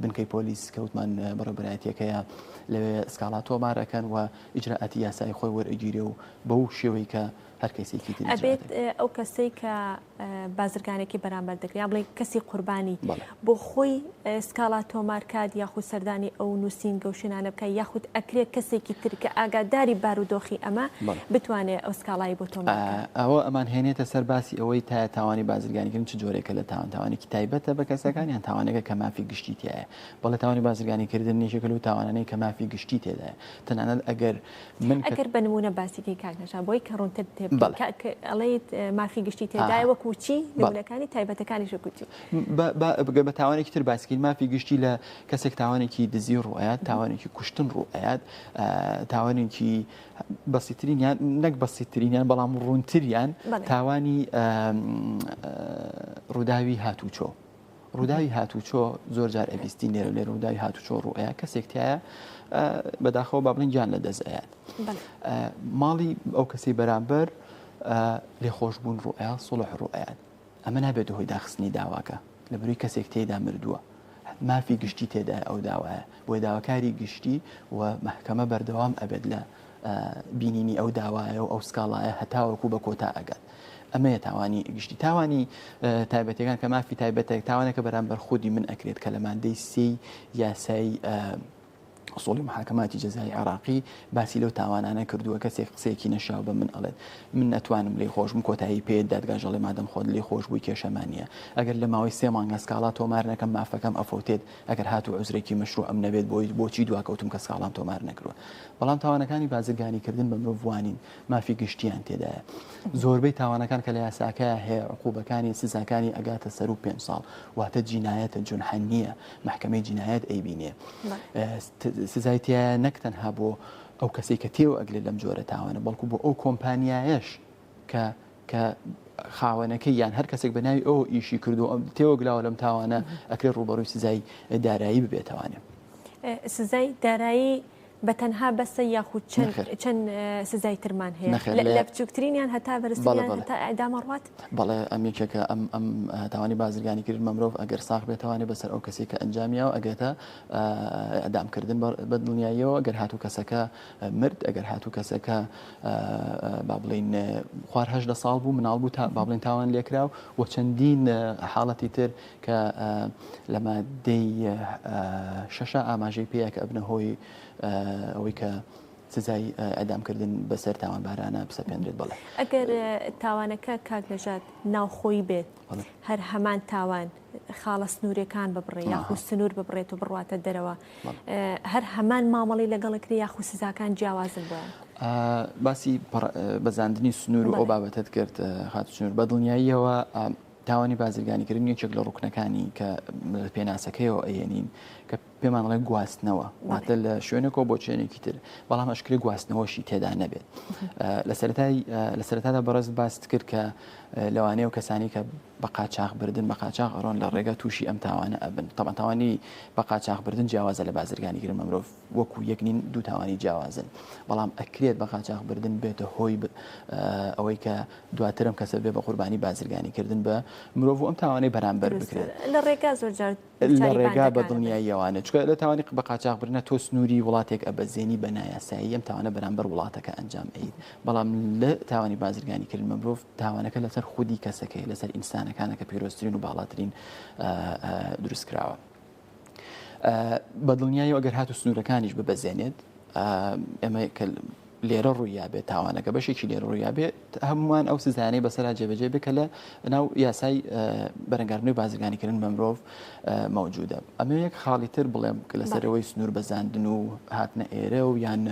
بنکەی پۆلیس کەوتمان بەڕێوەبەرایەتیەکەیە لەوێ سکاڵا تۆمار ئەکەن و ئیجرائاتی یاسایی خۆی وەرئەگیرێ و بەو شێوەی کە هەر کەیسێکی تر ئەبێت ئەو کەسەی کە بازرگانێکی بەرامبەر دەکرێت یان بڵێ کەسی قوربانی بۆ خۆی سکاڵا تۆمار کات یاخود سەردانی ئەو نووسینگە و شوێنانە بکات یاخود ئەکرێت کەسێکی تر کە ئاگاداری بارودۆخی ئەمە بتوانێت ئەو سکاڵای بۆ تۆمار بکات. ئەوە ئەمان هێنێتە سەر باسی ئەوەی تا تاوانی بازرگانیکردن چ جۆرێکە لە تاوان، تاوانێکی تایبەتە بە کەسەکان یان تاوانێکە کە مافی گشتی تیایە. بەڵێ تاوانی بازرگانیکردن یەکێکە لەو تاوانانەی کە مافی گشتی تێدایە. تەنانەت ئەگەر من کە. ئەگەر بە نموونە باسی کەی کاک نەژاد بۆی کە ڕوونتر تێبگەین کە کە ئەڵێیت مافی گشتی تێدایە وەکوو چی؟ نموونەکانی تایبەتەکانیش وەکوو چی؟ با با گەر بە تاوانێکی تر باسی کەین مافی گشتی لە کەسێک تاوانێکی دزی ڕوو ئەیات، تاوانێکی کوشتن ڕوو ئەیات، تاوانێکی بەسیترینیان نەک بەسیترینیان بەڵام ڕوونتریان تاوانی ڕووداوی هاتوچۆ. ڕووداوی هاتوچۆ زۆر جار ئەبیستین لێرە لێرە ڕووداوی هاتوچۆ ڕوئەیە کەسێک تایە بەداخەوە با بڵێن گیان لە دەست ئەیات ماڵی ئەو کەسی بەرامبەر لێخۆشببوون ڕوئیا سڵح ڕوئەیات ئەمە نابێتە هۆی داخستنی داواکە لەبەرئەوەی کەسێک تێیدا مردووە مافی گشتی تێدایە ئەو داوایە بۆیە داواکاری گشتی و مەحکەمە بەردەوام ئەبێت لە بینینی ئەو داوایە و ئەو سکاڵایە هەتاوەکو بە کۆتا ئەگات ئەمەیە تاوانی گشتی تاوانی تایبەتەکان کە مافی تایبەتێک تاوانێکە بەرامبەر خودی من ئەکرێت کە لە مادەی سێی یاسای ئوسوڵی محاکەماتی جەزایی عێراقی باسی لەو تاوانانە کردووە کەسێک قسەیەکی نەشیاو بە من ئەڵێت من ئەتوانم لێی خۆشبم کۆتایی پێیەت دادگاش ئەڵێ مادەم خۆت لێی خۆش بووی کێشەمان نییە ئەگەر لە ماوەی سێ مانگا سکاڵا تۆمار نەکەم مافەکەم ئەفەوتێت ئەگەر هاتوو عوزرێکی مەشروعم نەبێت بۆی بۆچی دواکەوتم کە سکاڵام تۆمار نەکردووە بەڵام تاوانەکانی بازرگانیکردن بە مرۆڤ وانین مافی گشتیان تێدایە زۆربەی تاوانەکان کە لە یاساکەیا هەیە عقوبەکانی سزاکانی ئەگاتە سەروو پێنج ساڵ واتە جینایەتە جونحە نییە مەحکەمەی جینایەت ئەیبینێ سزای تایە نەک تەنها بۆ ئەو کەسێک کە تێوە ئەگلێت لەم جۆرە تاوانە بەڵکو بۆ ئەو کۆمپانیایەش کە کە خاوەنەکەی یان هەر کەسێک بە ناوی ئەو ئیشی کردو ئەم تێوەگلاوە لەم تاوانە ئەکرێت ڕووبەڕووی سزای دارایی ببێتەوانێ. سزای دارایی بە تەنها بەسە یاخود چەند چەند سزای ترمان هەیە لە بچووکترینیان هەتا بەرزترینیان هەتا ئیعدام ئەڕوات؟ بەڵێ ئەم یەکێکە ئەم ئەم تاوانی بازرگانی کردن بە مرۆڤ ئەگەر ساغ بێتوانێ بەسەر ئەو کەسێک کە ئەنجامیاوە ئەگەێتە ئەدامکردن بە دڵنیاییەوە ئەگەر هاتوو کەسەکە مرد ئەگەر هاتوو کەسەکە با بڵین خوار هەدە ساڵ بوو مناڵ بوو تا با بڵین تاوان لێکرا و چەندین حاڵەتی تر کە لە مادەی شەشە ئاماژەی پێیە کە ئەبنە هۆی ئەوەی کە. سزای ئیعدامکردن بەسەر تاوانبارانە بسەپێنرێت بەڵێ. ئەگەر تاوانەکە کاک نەژاد ناوخۆیی بێت هەر هەمان تاوان خاڵە سنوورەکان ببڕێ یاخو سنوور ببڕێت و بڕواتە دەرەوە هەر هەمان مامەڵی لەگەڵ کرێ یاخو سزاکان جیاوازن بۆیان. باسی بەزاندنی سنوور و ئەو بابەتەت کرد خاتوو سنوور بە دڵنیاییەوە تاوانی بازرگانیکردن یەکێک لە ڕوکنەکانی کە پێناسەکەیەوە ئەیەنین کە پێمان ئەڵێ گواستنەوە واتە لە شوێنێکەوە بۆ شوێنێکی تر بەڵام ئەشکرێ گواستنەوەشی تێدا نەبێت لە سەرەتای لە سەرەتادا بەڕێز باست کرد کە لەوانەیە و کەسانی کە بە قاچاخ بردن بە قاچاخ ئەڕۆن لە ڕێگا تووشی ئەم تاوانە ئەبن تەبعەن تاوانی بە قاچاخ بردن جیاوازە لە بازرگانی کردن بە مرۆڤ وەکو یەک نین دوو تاوانی جیاوازن بەڵام ئەکرێت بە قاچاخ بردن بێتە هۆی ئەوەی کە دواترم کەسە بێ بە قوربانی بازرگانی کردن بە مرۆڤ و ئەم تاوانەی بەرامبەر بکرێت لە ڕێگا زۆر جار لە ڕێگا بە دڵنیاییەوانە چونکە لە تاوانی بە قاچاخ بردنە تۆ سنووری وڵاتێک ئەبەزێنی بە نایاسایی ئەم تاوانە بەرامبەر وڵاتەکە ئەنجام ئەیت بەڵام لە تاوانی بازرگانی کردن بە مرۆڤ تاوانەکە لەسەر خودی کەسەکەی لەسەر ئینسانەکانە کە پیرۆزترین و باڵاترین دروست کراوە بە دڵنیایی ئەگەر هاتو سنوورەکانیش ببەزێنێت ئێمە کە لێرە ڕوویابێت تاوانەکە بەشێکی لێرە ڕوویابێت هەمووان ئەو سزایانەی بەسەرا جێبەجێ بێت کە لە ناو یاسای بەرەنگاربوونەوەی بازرگانیکردن بە مرۆڤ مەوجودە. ئەمە یەک خاڵی تر بڵێم کە لەسەرەوەی سنوور بەزاندن و هاتنە ئێرە و یان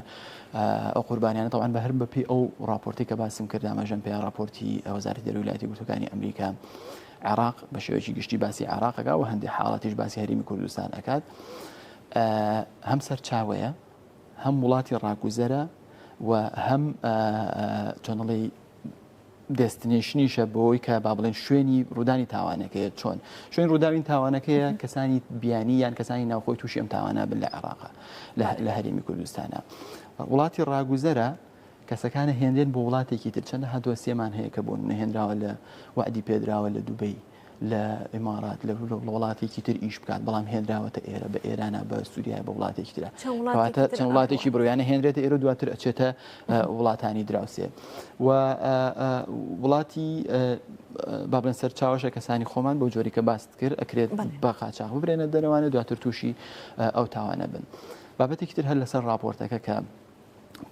ئەو قوربانیانە تەوان بە هەر بەپی ئەو راپۆرتی کە باسم کرد ئاماژەم پێ راپۆرتی وەزارەتی دەرەوەی ویلایەتی یەکگرتووەکانی ئەمریکا عێراق بە شێوەیەکی گشتی باسی عێراقەکە و هەندێک حاڵەتیش باسی هەرێمی کوردستان ئەکات هەم سەرچاوەیە هەم وڵاتی ڕاگوزەرە و هەم چۆنڵی destination یشە بۆی کە با بڵێن شوێنی ڕوودانی تاوانەکەیە چۆن شوێن ڕووداوین تاوانەکەیە کەسانی بیانی یان کەسانی ناوخۆی تووشی ئەم تاوانە بن لە عێراقا لە هەرێمی کوردستانە وڵاتی ڕاگوزەرە کەسەکانە هێنرێن بۆ وڵاتێکی تر چەندەها دۆسیەمان هەیە کە بۆ نەهێنراوە لە وەعدی پێدراوە لە دوبەی لە ئیمارات لە وڵاتێکی تر ئیش بکات بەڵام هێنراوەتە ئێرە بە ئێرانە بە سووریای بە وڵاتێکی ترە کەواتە چەند وڵاتێکی بڕیانە هێنرێتە ئێرە دواتر ئەچێتە وڵاتانی دراوسێ و وڵاتی با بڵێن سەرچاوەشە کەسانی خۆمان بۆ جۆری کە باست کرد ئەکرێت بە قاچاخ ببرێنە دەرەوانە دواتر تووشی ئەو تاوانە بن بابەتێکی تر هەر لەسەر راپۆرتەکە کە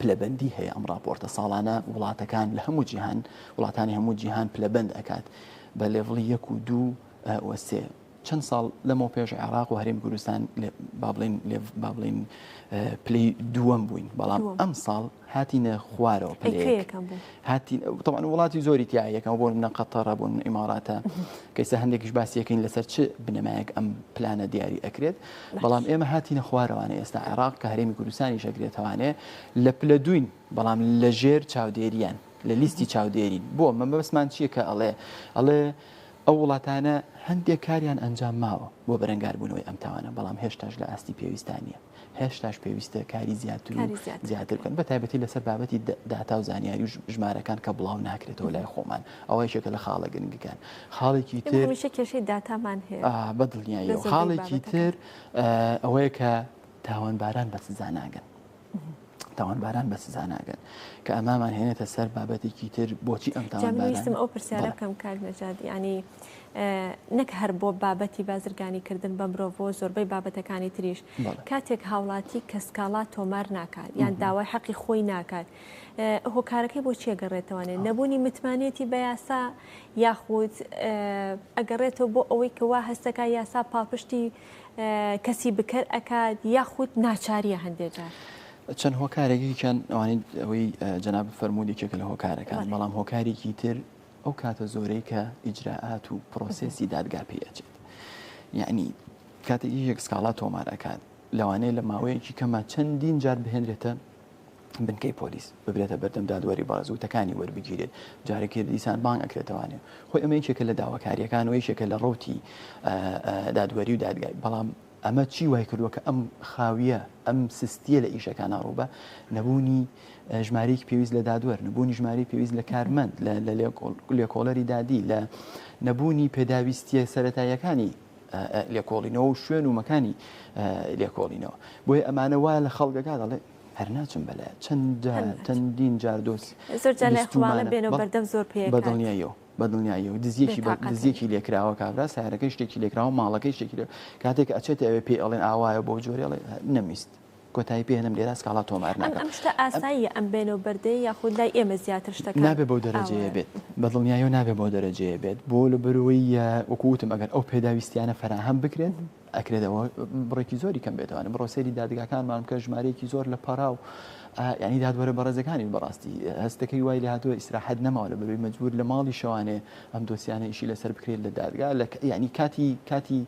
پلەبەندی هەیە ئەم ڕاپۆرتە ساڵانە وڵاتەکان لە هەموو جیهان وڵاتانی هەموو جیهان پلەبەند ئەکات بە level ی یەک و دوو و سێ چەند ساڵ لەمەو پێش عێراق و هەرێمی کوردستان با بڵێین با بڵێین پلەی دووەم بووین بەڵام ئەم ساڵ هاتینە خوارەوە پلەیەک هاتین طبعا وڵاتی زۆری تیا یەکەم بۆ منە قەتەڕە بۆ ئیماراتە کەسە هەندێکیش باسیەکەین لەسەر چ بنەمایەک ئەم پلانە دیاری ئەکرێت بەڵام ئێمە هاتینە خوارەوانێ ئێستا عێراق کە هەرێمی کوردستانیش ئەگرێتەوانێ لە پلە دووین بەڵام لە ژێر چاودێریان لە لیستی چاودێرین بۆ مەبەستمان چییە کە ئەڵێ ئەڵێ ئەو وڵاتانە هەندێک کاریان ئەنجام ماوە بۆ بەرەنگاربوونەوەی ئەم تاوانە بەڵام هێشتاش لە ئاستی پێویستان نییە. هێشتاش پێویستە کاری زیاتر و زیاتر بکەن بە تایبەتی لەسەر بابەتی داتا و زانیاری و ژمارەکان کە بڵاو ناکرێتەوە لای خۆمان ئەوە یەکێکە لە خاڵە گرنگەکان خاڵێکی تر هەمیشە کێشەی داتامان هەیە بە دڵنیاییەوە خاڵێکی تر ئەوەیە کە تاوانباران بە سزا ناگەن تاوانباران بە سزا ناگەن کە ئەمامان هێنێتە سەر بابەتێکی تر بۆچی ئەم تاوانباران ئەو پرسیارە بکەم کاک نەجات یعنی نەک هەر بۆ بابەتی بازرگانی کردن بە مرۆڤەوە زۆربەی بابەتەکانی تریش کاتێک هاوڵاتی کە سکاڵا تۆمار ناکات یان داوای حەقی خۆی ناکات هۆکارەکەی بۆ چیە گەڕێتەوانێ نەبوونی متمانەتی بە یاسا یاخود ئەگەڕێتەوە بۆ ئەوەی کە وا هەستەکە یاسا پاڵپشتی کەسی بکەر ئەکات یاخود ناچاریە هەندێک جار. چەند هۆکارێک یەکیان ئەوانەی ئەوەی جەنابت فەرمووت یەکێکە لە هۆکارەکان بەڵام هۆکارێکی تر ئەو کاتە زۆرەی کە ئیجرائات و پرۆسێسی دادگا پێی ئەچێت یعنی کاتێک یەک سکاڵا تۆمار ئەکات لەوانەیە لە ماوەیەکی کەمە چەندین جار بهێنرێتە بنکەی پۆلیس ببرێتە بەردەم دادوەری بەڕێز وتەکانی وەربگیرێت جارێکی دیسان بانگ ئەکرێتەوانێ خۆی ئەمە یەکێکە لە داواکاریەکان و یەکێکە لە ڕوتی دادوەری و دادگای بەڵام ئەمە چی وای کردووە کە ئەم خاوییە، ئەم سستییە لە ئیشەکانا ڕووبا؟ نەبوونی ژمارەیەکی پێویست لە دادوەر، نەبوونی ژمارەی پێویست لە کارمەند، لە لێکۆڵەری دادی، لە نەبوونی پێداویستییە سەرەتاییەکانی لێکۆڵینەوە و شوێن و مەکانی لێکۆڵینەوە. بۆیە ئەمانە وا لە خەڵک ئەکات ئەڵێ هەر ناچم بەلایە. چەند جار، چەندین جار دۆس زۆر جار لای خۆماڵە بێنەوە بەردەم زۆر پێ بە دڵنیاییەوە. بە دڵنیاییەوە دزیەکی بە دزیەکی لێکراوە کابرا سارەکەی شتێکی لێکراوە ماڵەکەی شتێکی لێ کاتێک ئەچێتە ئەوێ پێی ئەڵێن ئاوایە بۆ جۆرێ ئەڵێ نەمویست. کۆتایی پێهێنم لێرە سکاڵا تۆمار ناکەم. ئەم شتە ئاساییە ئەم بێنە و بەردەیە یاخود لای ئێمە زیاتر شتەکان نابێ بەو دەرەجەیە بێت بە دڵنیایەوە نابێ بەو دەرەجەیە بێت بۆ لەبەرەوەی وەکو وتم ئەگەر ئەو پێداویستیانە فەراهەم بکرێن ئەکرێت ئەوە بڕێکی زۆری کەم بێتوانێت بڕۆ سەیری دادگاکانمان بکە ژمارەیەکی زۆر لە پەراو ینی دادوەرە بەڕێزەکانی بەڕاستی هەستەکەی وای لە هاتووە ئیسراحەت نەماوە لە بەروی مەجبور لە ماڵی شەوانێ ئەم دۆسیانە ئیشی لەسەر بکرێت لە دادگا لە ینی کاتی کاتی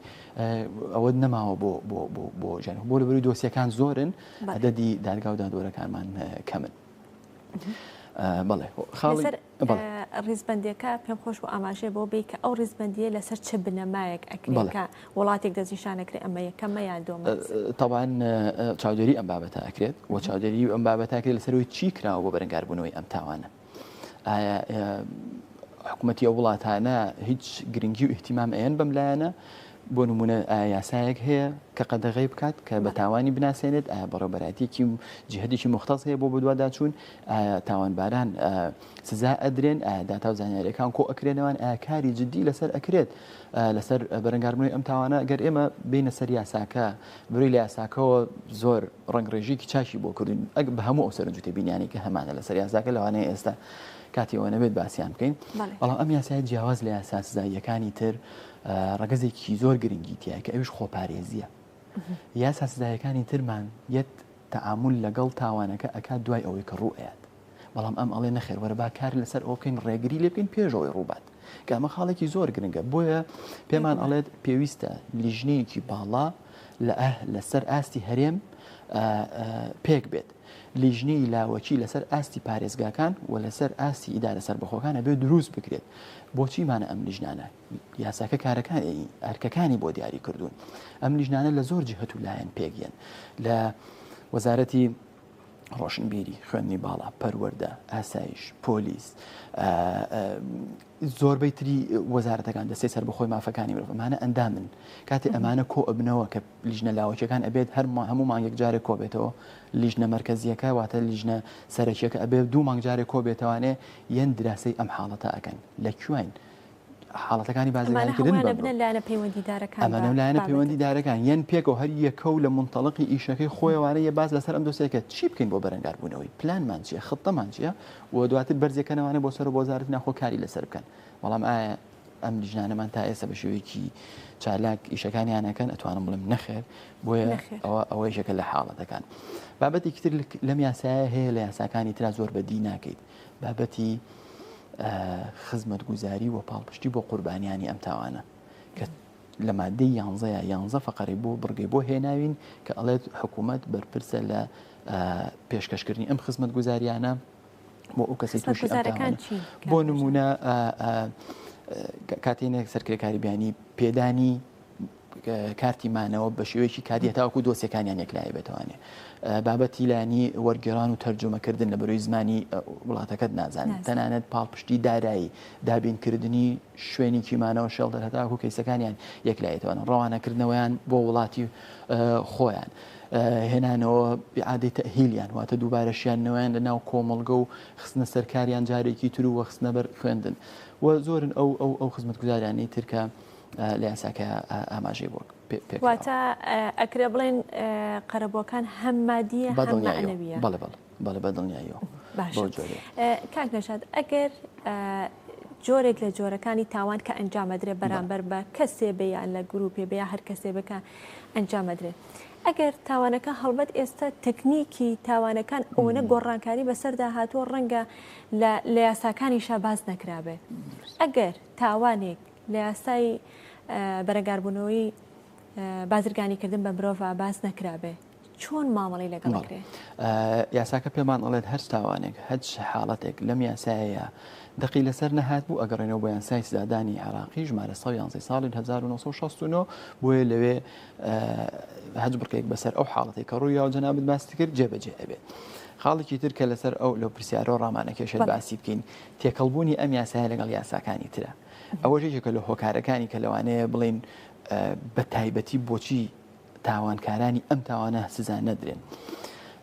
ئەوە نەماوە بۆ بۆ بۆ بۆ ژیان بۆ لە بەروی دۆسیەکان زۆرن عەدەدی دادگا و دادوەرەکانمان کەمن. بەڵێ خاڵی ڕیزبەندیەکە پێم خۆش بوو ئاماژەی بۆ بی کە ئەو ڕیزبەندیە لەسەر چ بنەمایەک ئەکرێت کە وڵاتێک دەستنیشانەکرێت ئەمە یەکەمە یان دووەمە؟ تەبعەن چاودێری ئەم بابەتە ئەکرێت و چاودێری ئەم بابەتە ئەکرێت لەسەرەوەی چی کراوە بۆ بەرەنگاربوونەوەی ئەم تاوانە. ئایا حکوومەتی ئەو وڵاتانە هیچ گرنگی و ئیهتیمام ئەیەن بەم لایەنە؟ بۆ نمونە ئایا یاسایەک هەیە کە قەدەغەی بکات کە بە تاوانی بناسێنێت ئایا بەڕێوەبەرایەتیەکی جیهەتێکی مختص هەیە بۆ بەدواداچوون ئایا تاوانباران سزا ئەدرێن ئایا داتا و زانیاریەکان کۆ ئەکرێنەوان ئایا کاری جدی لەسەر ئەکرێت لەسەر بەرەنگاربوونەوەی ئەم تاوانە گەر ئێمە بینە سەر یاساکە بری لە یاساکەەوە زۆر ڕەنگڕێژێکی چاکی بۆ کردوین ئەگ بە هەموو ئەو سەرنج و تێبینیانەی کە هەمانە لەسەر یاساکە لەوانەیە ئێستا کاتی ئەوە نەبێت باسییان بکەین بەڵام ئەم یاسای جیاواز لە یاسا سزاییەکانی تر ڕەگەزێکی زۆر گرنگی تایە کە ئەویش خۆپارێزیە یاسا سزایەکانی ترمان یەت تەعامول لەگەڵ تاوانەکە ئەکات دوای ئەوەی کە ڕوو ئەیات بەڵام ئەم ئەڵێ نەخێر وەرە با کار لەسەر ئەوە بکەین ڕێگری لێ بکەین پێش ئەوەی ڕووبات کە ئەمە خاڵێکی زۆر گرنگە بۆیە پێمان ئەڵێت پێویستە لیژنەیەکی باڵا لە لەسەر ئاستی هەرێم پێک بێت لیژنەی لاوەکی لەسەر ئاستی پارێزگاکان و لەسەر ئاستی ئیدارە سەربەخۆکان ئەبێ دروست بکرێت بۆچیمانە ئەم لیژنانە یاساکە کارەکانی ئەرکەکانی بۆ دیاری کردوون ئەم لیژنانە لە زۆر جهت و لایەن پێکیەن لە وەزارەتی ڕۆشنبیری خوێندنی باڵا پەروەردە ئاسایش پۆلیس زۆربەی تری وەزارەتەکان دەستەی سەربەخۆی مافەکانی مرۆڤ ئەمانە ئەندامن کاتێ ئەمانە کۆ ئەبنەوە کە لیژنە لاوەکیەکان ئەبێت هەر هەموو مانگێک جارێک کۆ بێتەوە لیژنە مەرکەزیەکە واتە لیژنە سەرەکیەکە ئەبێت دوو مانگ جارێک کۆ بێتەوانێ یەن دراسەی ئەم حاڵەتە ئەکەن لە کوێین حاڵەتەکانی بازرگانیکردن بە مرۆڤ. لایەنە پەیوەندیدارەکان ئەمانە لایەنە پەیوەندیدارەکان یەن پێکەوە هەر یەکە و لە مونتەڵقی ئیشەکەی خۆیەوانە یە باس لەسەر ئەم دۆسیەکە چی بکەین بۆ بەرەنگاربوونەوەی پلانمان چییە خطەمان چییە و دواتر بەرزیەکەنەوانە بۆ سەر و بۆ وەزارەتی ناوخۆ کاری لەسەر بکەن بەڵام ئایا ئەم لیژنانەمان تا ئێستا بە شێوەیەکی چالاک ئیشەکانیان ئەکەن ئەتوانم بڵێم نەخێر بۆیە ئەوە ئەوە یەکێکە لە حاڵەتەکان بابەتێکی تر لەم یاسایە هەیە لە یاساکانی ترا زۆر بەدی ناکەیت بابەتی خزمەتگوزاری و پاڵپشتی بۆ قوربانیانی ئەم تاوانە کە لە مادەی یانزەیە یانزە فقرەی بۆ بڕگەی بۆ هێناوین کە ئەڵێت حکوومەت بەرپرسە لە پێشکەشکردنی ئەم خزمەتگوزاریانە بۆ ئەو کەسی تووشی ئەم تاوانە بۆ نمونە کاتێنێک سەرکرێکاری بیانی پێدانی کارتی مانەوە بە شێوەیەکی کاتی هەتاوەکو دۆسیەکانیان یەکلایی بێتوانێ بابەتی لانی وەرگێران و تەرجومەکردن لە بەرۆی زمانی وڵاتەکەت نازانن تەنانەت پاڵپشتی دارایی دابینکردنی شوێنێکی مانەوە شێڵتەر هەتاکو کەیسەکانیان یەکلاییتوانن ڕەوانەکردنەوەیان بۆ وڵاتی خۆیان هێنانەوە ئیعادەی تەئهیلیان واتە دووبارە شیاندنەوەیان لە ناو کۆمەڵگە و خستنە سەر کاریان جارێکی تر و وەخستنە بەر خوێندن و زۆرن ئەو ئەو ئەو خزمەتگوزاریانەی تر کە لە یاساکە ئاماژەی بۆ پێکراوە. واتە ئەکرێ بڵێن قەرەبووەکان هەم مادییە هەم مەعنەویە؟ بەڵێ بەڵێ بەڵێ بە دڵنیاییەوە باشە کاک نەژاد ئەگەر جۆرێک لە جۆرەکانی تاوان کە ئەنجامەدرێ بەرامبەر بە کەسێ بێ یان لە گروپێ بێ یا هەر کەسێ بێ کە ئەنجامەدرێ ئەگەر تاوانەکە هەڵبەت ئێستا تەکنیکی تاوانەکان ئەوەنە گۆڕانکاری بەسەردا هاتووە ڕەنگە لە یاساکانیشا باس نەکرابێ ئەگەر تاوانێک لە یاسای بەرەنگاربوونەوەی بازرگانیکردن بە مرۆڤ باس نەکرابێ چۆن مامەڵەی لەگەڵ دەکرێت؟ یاساکە پێمان ئەڵێت هەر تاوانێک هەچ حاڵەتێک لەم یاسایەیە دەقی لەسەر نەهات بوو ئەگەڕێنەوە بۆ یاسای سزادانی عێراقی ژمارە 111 ساڵی 1969 بۆیە لەوێ هەچ بڕکێک بەسەر ئەو حاڵەتێک کە ڕوویا و جەنابت باست کرد جێبەجێ ئەبێت. خاڵێکی تر کە لەسەر ئەو لەو پرسیارەوە ڕامانەکێشێت باسی بکەین تێکەڵبوونی ئەم یاسایە لەگەڵ یاساکانی ترە ئەوەش یەکێکە لە هۆکارەکانی کە لەوانەیە بڵێین بە تایبەتی بۆچی تاوانکارانی ئەم تاوانە سزا نەدرێن.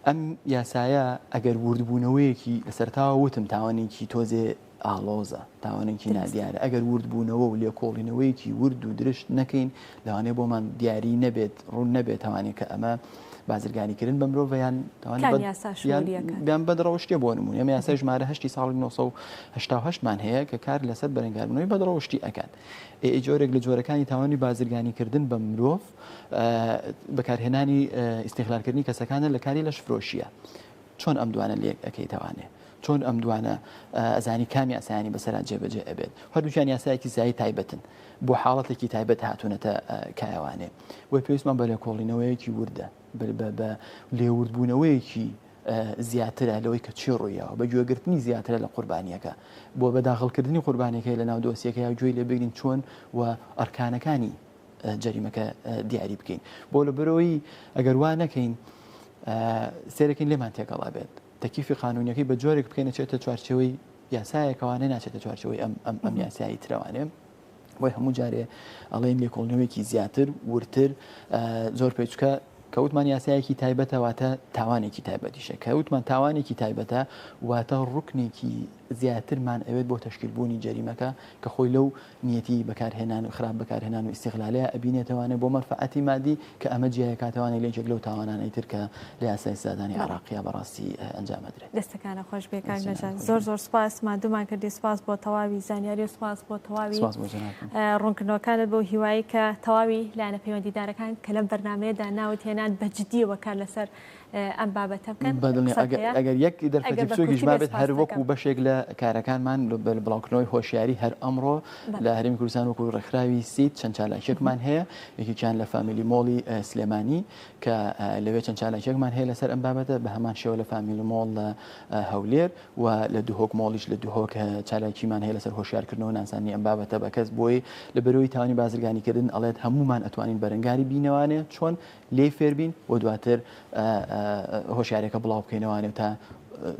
ئەم یاسایە ئەگەر وردبوونەوەیەکی لە سەرتاوە وتم تاوانێکی تۆزێ ئاڵۆزە تاوانێکی نادیارە ئەگەر وردبوونەوە و لێکۆڵینەوەیەکی ورد و درشت نەکەین لەوانەیە بۆمان دیاری نەبێت ڕوون نەبێت تاوانێک کە ئەمە بازرگانیکردن بە مرۆڤە یان تاوانی کام بەد یاسا یان شمولی ئەکات؟ یان بەدڕەوشتیە بۆ نموونە ئێمە یاسای ژمارە هەشتی ساڵی 988 مان هەیە کە کار لەسەر بەرەنگاربوونەوەی بەدڕەوشتی ئەکات. ئێ جۆرێک لە جۆرەکانی تاوانی بازرگانیکردن بە مرۆڤ بەکارهێنانی ئیستیغلالکردنی کەسەکانە لە کاری لەشفرۆشیە. چۆن ئەم دوانە لێک ئەکەیتەوانێ؟ چۆن ئەم دوانە ئەزانی کام یاسایانی بەسەرا جێبەجێ ئەبێت؟ هەردووکیان یاسایەکی سزایی تایبەتن بۆ حاڵەتێکی تایبەت هاتوونەتە کایەوانێ. بۆیە پێویستمان بە لێکۆڵینەوەیەکی وردە، بە لێوردبوونەوەیەکی زیاترە لەوەی کە چی ڕوویاوە، بە گوێگرتنی زیاترە لە قوربانیەکە، بۆ بە داخڵکردنی قوربانیەکەی لە ناو دۆسیەکە یا گوێی لێ بگرین چۆن و ئەرکانەکانی جەریمەکە دیاری بکەین. بۆ لەبەرەوەی ئەگەر وا نەکەین سێرەکەین لێمان تێکەڵا بێت تەکیفی قانونیەکەی بە جۆرێک بکەین چێتە چوارچێوەی یاسایەکەوانێ ناچێتە چوارچێوەی ئەم ئەم ئەم یاسایی ترەوانێ. بۆی هەموو جارێ ئەڵێن لێکۆڵینەوەیەکی زیاتر وردتر زۆر پێچکە کەوتمان یاسایەکی تایبەتە واتە تاوانێکی تایبەتیشە کەوتمان تاوانێکی تایبەتە واتە ڕکنێکی زیاترمان ئەوێت بۆ تەشکیلبوونی جەریمەکە کە خۆی لەو نیەتی بەکارهێنان و خراپ بەکارهێنان و ئیستیغلالەیە ئەبینێتەوانێ بۆ مەنفەعەتی مادی کە ئەمە جیایەکاتەوانێ لە یەکێک لەو تاوانانەی تر کە لە یاسای سزادانی عێراقیە بەڕاستی ئەنجام ئەدرێت. دەستەکانە خۆش بێ کاک نەژاد زۆر زۆر سپاس ماندوومان کردی سپاس بۆ تەواوی زانیاری و سپاس بۆ تەواوی ڕوونکردنەوەکانت بەو هیوایی کە تەواوی لایەنە پەیوەندیدارەکان کە لەم بەرنمەیەدا ناوت هێنان بە جدیەوە کار لەسەر ئەم بابەتە بکەن. بەدڵنیا ئەگەر یەک دەرفەتی بچووکیش مابێت هەر وەکو بەشێک لە کارەکانمان بڵاوکردنەوەی هۆشیاری هەر ئەمڕۆ لە هەرێمی کوردستان وەکو ڕێکخراوی سید چەند چالاکیەکمان هەیە یەکێکیان لە فامیلی مۆڵی سلێمانی کە لەوێ چەند چالاکیەکمان هەیە لەسەر ئەم بابەتە بە هەمان شێوە لە فامیلی مۆڵ لە هەولێر و لە دهۆک مۆڵیش لە دهۆک چالاکیمان هەیە لەسەر هۆشیارکردنەوە ناساندنی ئەم بابەتە بە کەس بۆی لە بەرەوەی تاوانی بازرگانیکردن ئەڵێت هەمومان ئەتوانین بەرەنگاری بینەوانێ چۆن لێی فێربین و دواتر هۆشیارەکە بڵاو بکەینەوانێ تا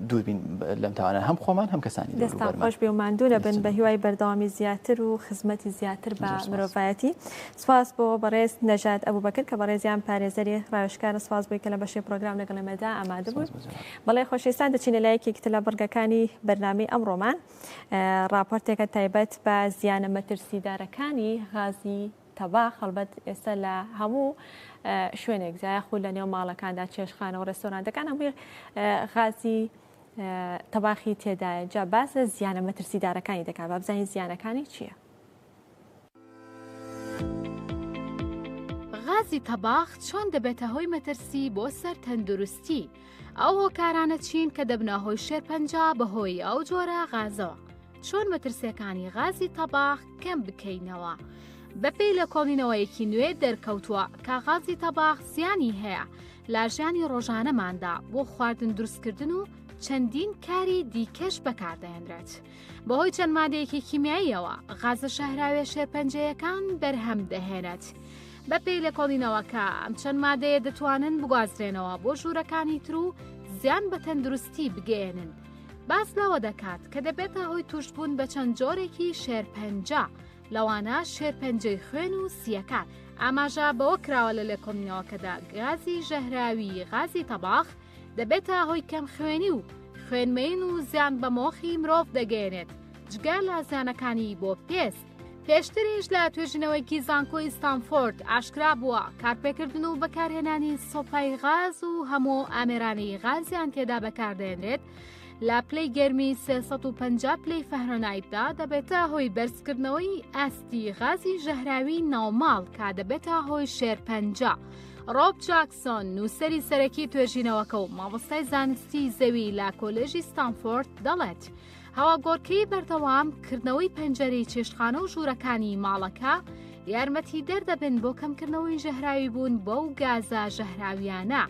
دوور بین لەم تاوانە هەم خۆمان هەم کەسانی دەستان خۆش بێ و ماندوو نەبن بە هیوای بەردەوامی زیاتر و خزمەتی زیاتر بە مرۆڤایەتی سپاس بۆ بەڕێز نەژاد ئەبوبەکر کە بەڕێزیان پارێزەری ڕاوێژکارە سپاس بۆی کە لە بەشی پرۆگرام لەگەڵ ئێمەدا ئامادە بوون بەڵێ خۆشەویستان دەچینە لای یەکێکی تر لە بڕگەکانی بەرنامەی ئەمڕۆمان ڕاپۆرتێکە تایبەت بە زیانە مەترسیدارەکانی غازی تەباخ هەڵبەت ئێستا لە هەموو شوێنێک جا یاخود لە نێو ماڵەکاندا چێشخانە و ڕێستۆرانتەکان هەمووی غازی تەباخی تێدایە جا باس لە زیانە مەترسیدارەکانی دەکات با بزانین زیانەکانی چییە؟ غازی تەباخ چۆن دەبێتە هۆی مەترسی بۆ سەر تەندروستی؟ ئەو هۆکارانە چین کە دەبنە هۆی شێرپەنجە بەهۆی ئەو جۆرە غازەوە؟ چۆن مەترسیەکانی غازی تەباخ کەم بکەینەوە؟ بەپێی لێکۆڵینەوەیەکی نوێ دەرکەوتووە کە غازی تەباخ زیانی هەیە لە ژیانی ڕۆژانەماندا بۆ خواردن دروستکردن و چەندین کاری دیکەش بەکاردەهێنرێت. بەهۆی چەند مادەیەکی کیمیاییەوە غازە شەهراویە شێرپەنجەیەکان بەرهەم دەهێنێت. بەپێی لێکۆڵینەوەکە ئەم چەند مادەیە دەتوانن بگوازرێنەوە بۆ ژوورەکانی تر و زیان بە تەندروستی بگەیەنن. باس لەوە دەکات کە دەبێتە هۆی تووشبوون بە چەند جۆرێکی شێرپەنجە، لەوانە شێرپەنجەی خوێن و سییەکان. ئاماژە بەوە کراوە لە لێکۆڵینەوەکەدا گازی ژەهراویی غازی تەباخ دەبێتە هۆی کەمخوێنی و خوێنمەین و زیان بە مۆخی مرۆڤ دەگەیەنێت، جگە لە زیانەکانی بۆ پێست. پێشتریش لە توێژینەوەیەکی زانکۆی ستانفۆرد ئاشکرا بووە، کارپێکردن و بەکارهێنانی سۆپای غاز و هەموو ئەو ئامێرانەی غازیان تێدا بەکاردەهێنرێت لە پلەی گەرمی 350 پلەی فەهرەنایتدا دەبێتە هۆی بەرزکردنەوەی ئاستی غازی ژەهراوی ناوماڵ کە دەبێتە هۆی شێرپەنجە. ڕۆب جاکسۆن، نووسەری سەرەکی توێژینەوەکە و مامۆستای زانستی زەوی لە کۆلێژی ستانفۆرد دەڵێت، هەواگۆڕکێی بەردەوام، کردنەوەی پەنجەرەی چێشتخانە و ژوورەکانی ماڵەکە یارمەتیدەر دەبن بۆ کەمکردنەوەی ژەهراویبوون بەو گازە ژەهراویانە.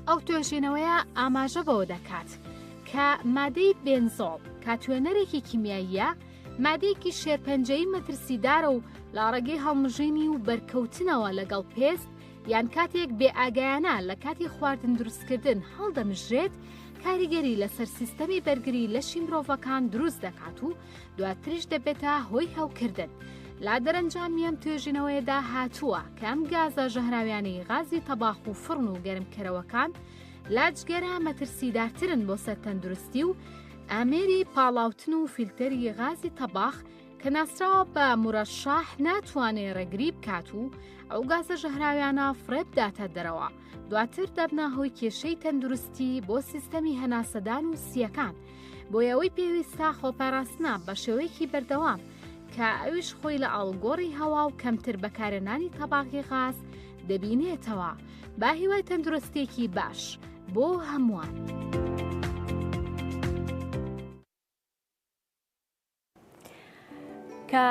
ئەو توێژینەوەیە ئاماژە بەوە دەکات کە مادەی بێنزۆڵ کە توێنەرێکی کیمیاییە، مادەیەکی شێرپەنجەیی مەترسیدارە و لە ڕێگەی هەڵمژینی و بەرکەوتنەوە لەگەڵ پێست یان کاتێک بێئاگایانە لە کاتی خواردن دروستکردن هەڵدەمژرێت، کاریگەری لەسەر سیستەمی بەرگری لەشی مرۆڤەکان دروست دەکات و دواتریش دەبێتە هۆی هەوکردن. لە دەرەنجامی ئەم توێژینەوەیەدا هاتووە کە ئەم گازە ژەهراویانەی غازی تەباخ و فڕن و گەرمکەرەوەکان لە جگەرە مەترسیدارترن بۆ سەر تەندروستی و ئامێری پاڵاوتن و فیلتەری غازی تەباخ کە ناسراوە بە مورەشاح ناتوانێ ڕێگری بکات و ئەو گازە ژەهراویانە فڕێ بداتە دەرەوە. دواتر دەبنە هۆی کێشەی تەندروستی بۆ سیستەمی هەناسەدان و سییەکان، بۆیە ئەوەی پێویستە خۆپاراستنە بە شێوەیەکی بەردەوام کە ئەویش خۆی لە ئاڵوگۆڕی هەوا و کەمتر بەکارهێنانی تەباخی غاز دەبینێتەوە. با هیوای تەندروستیەکی باش بۆ هەمووان. کە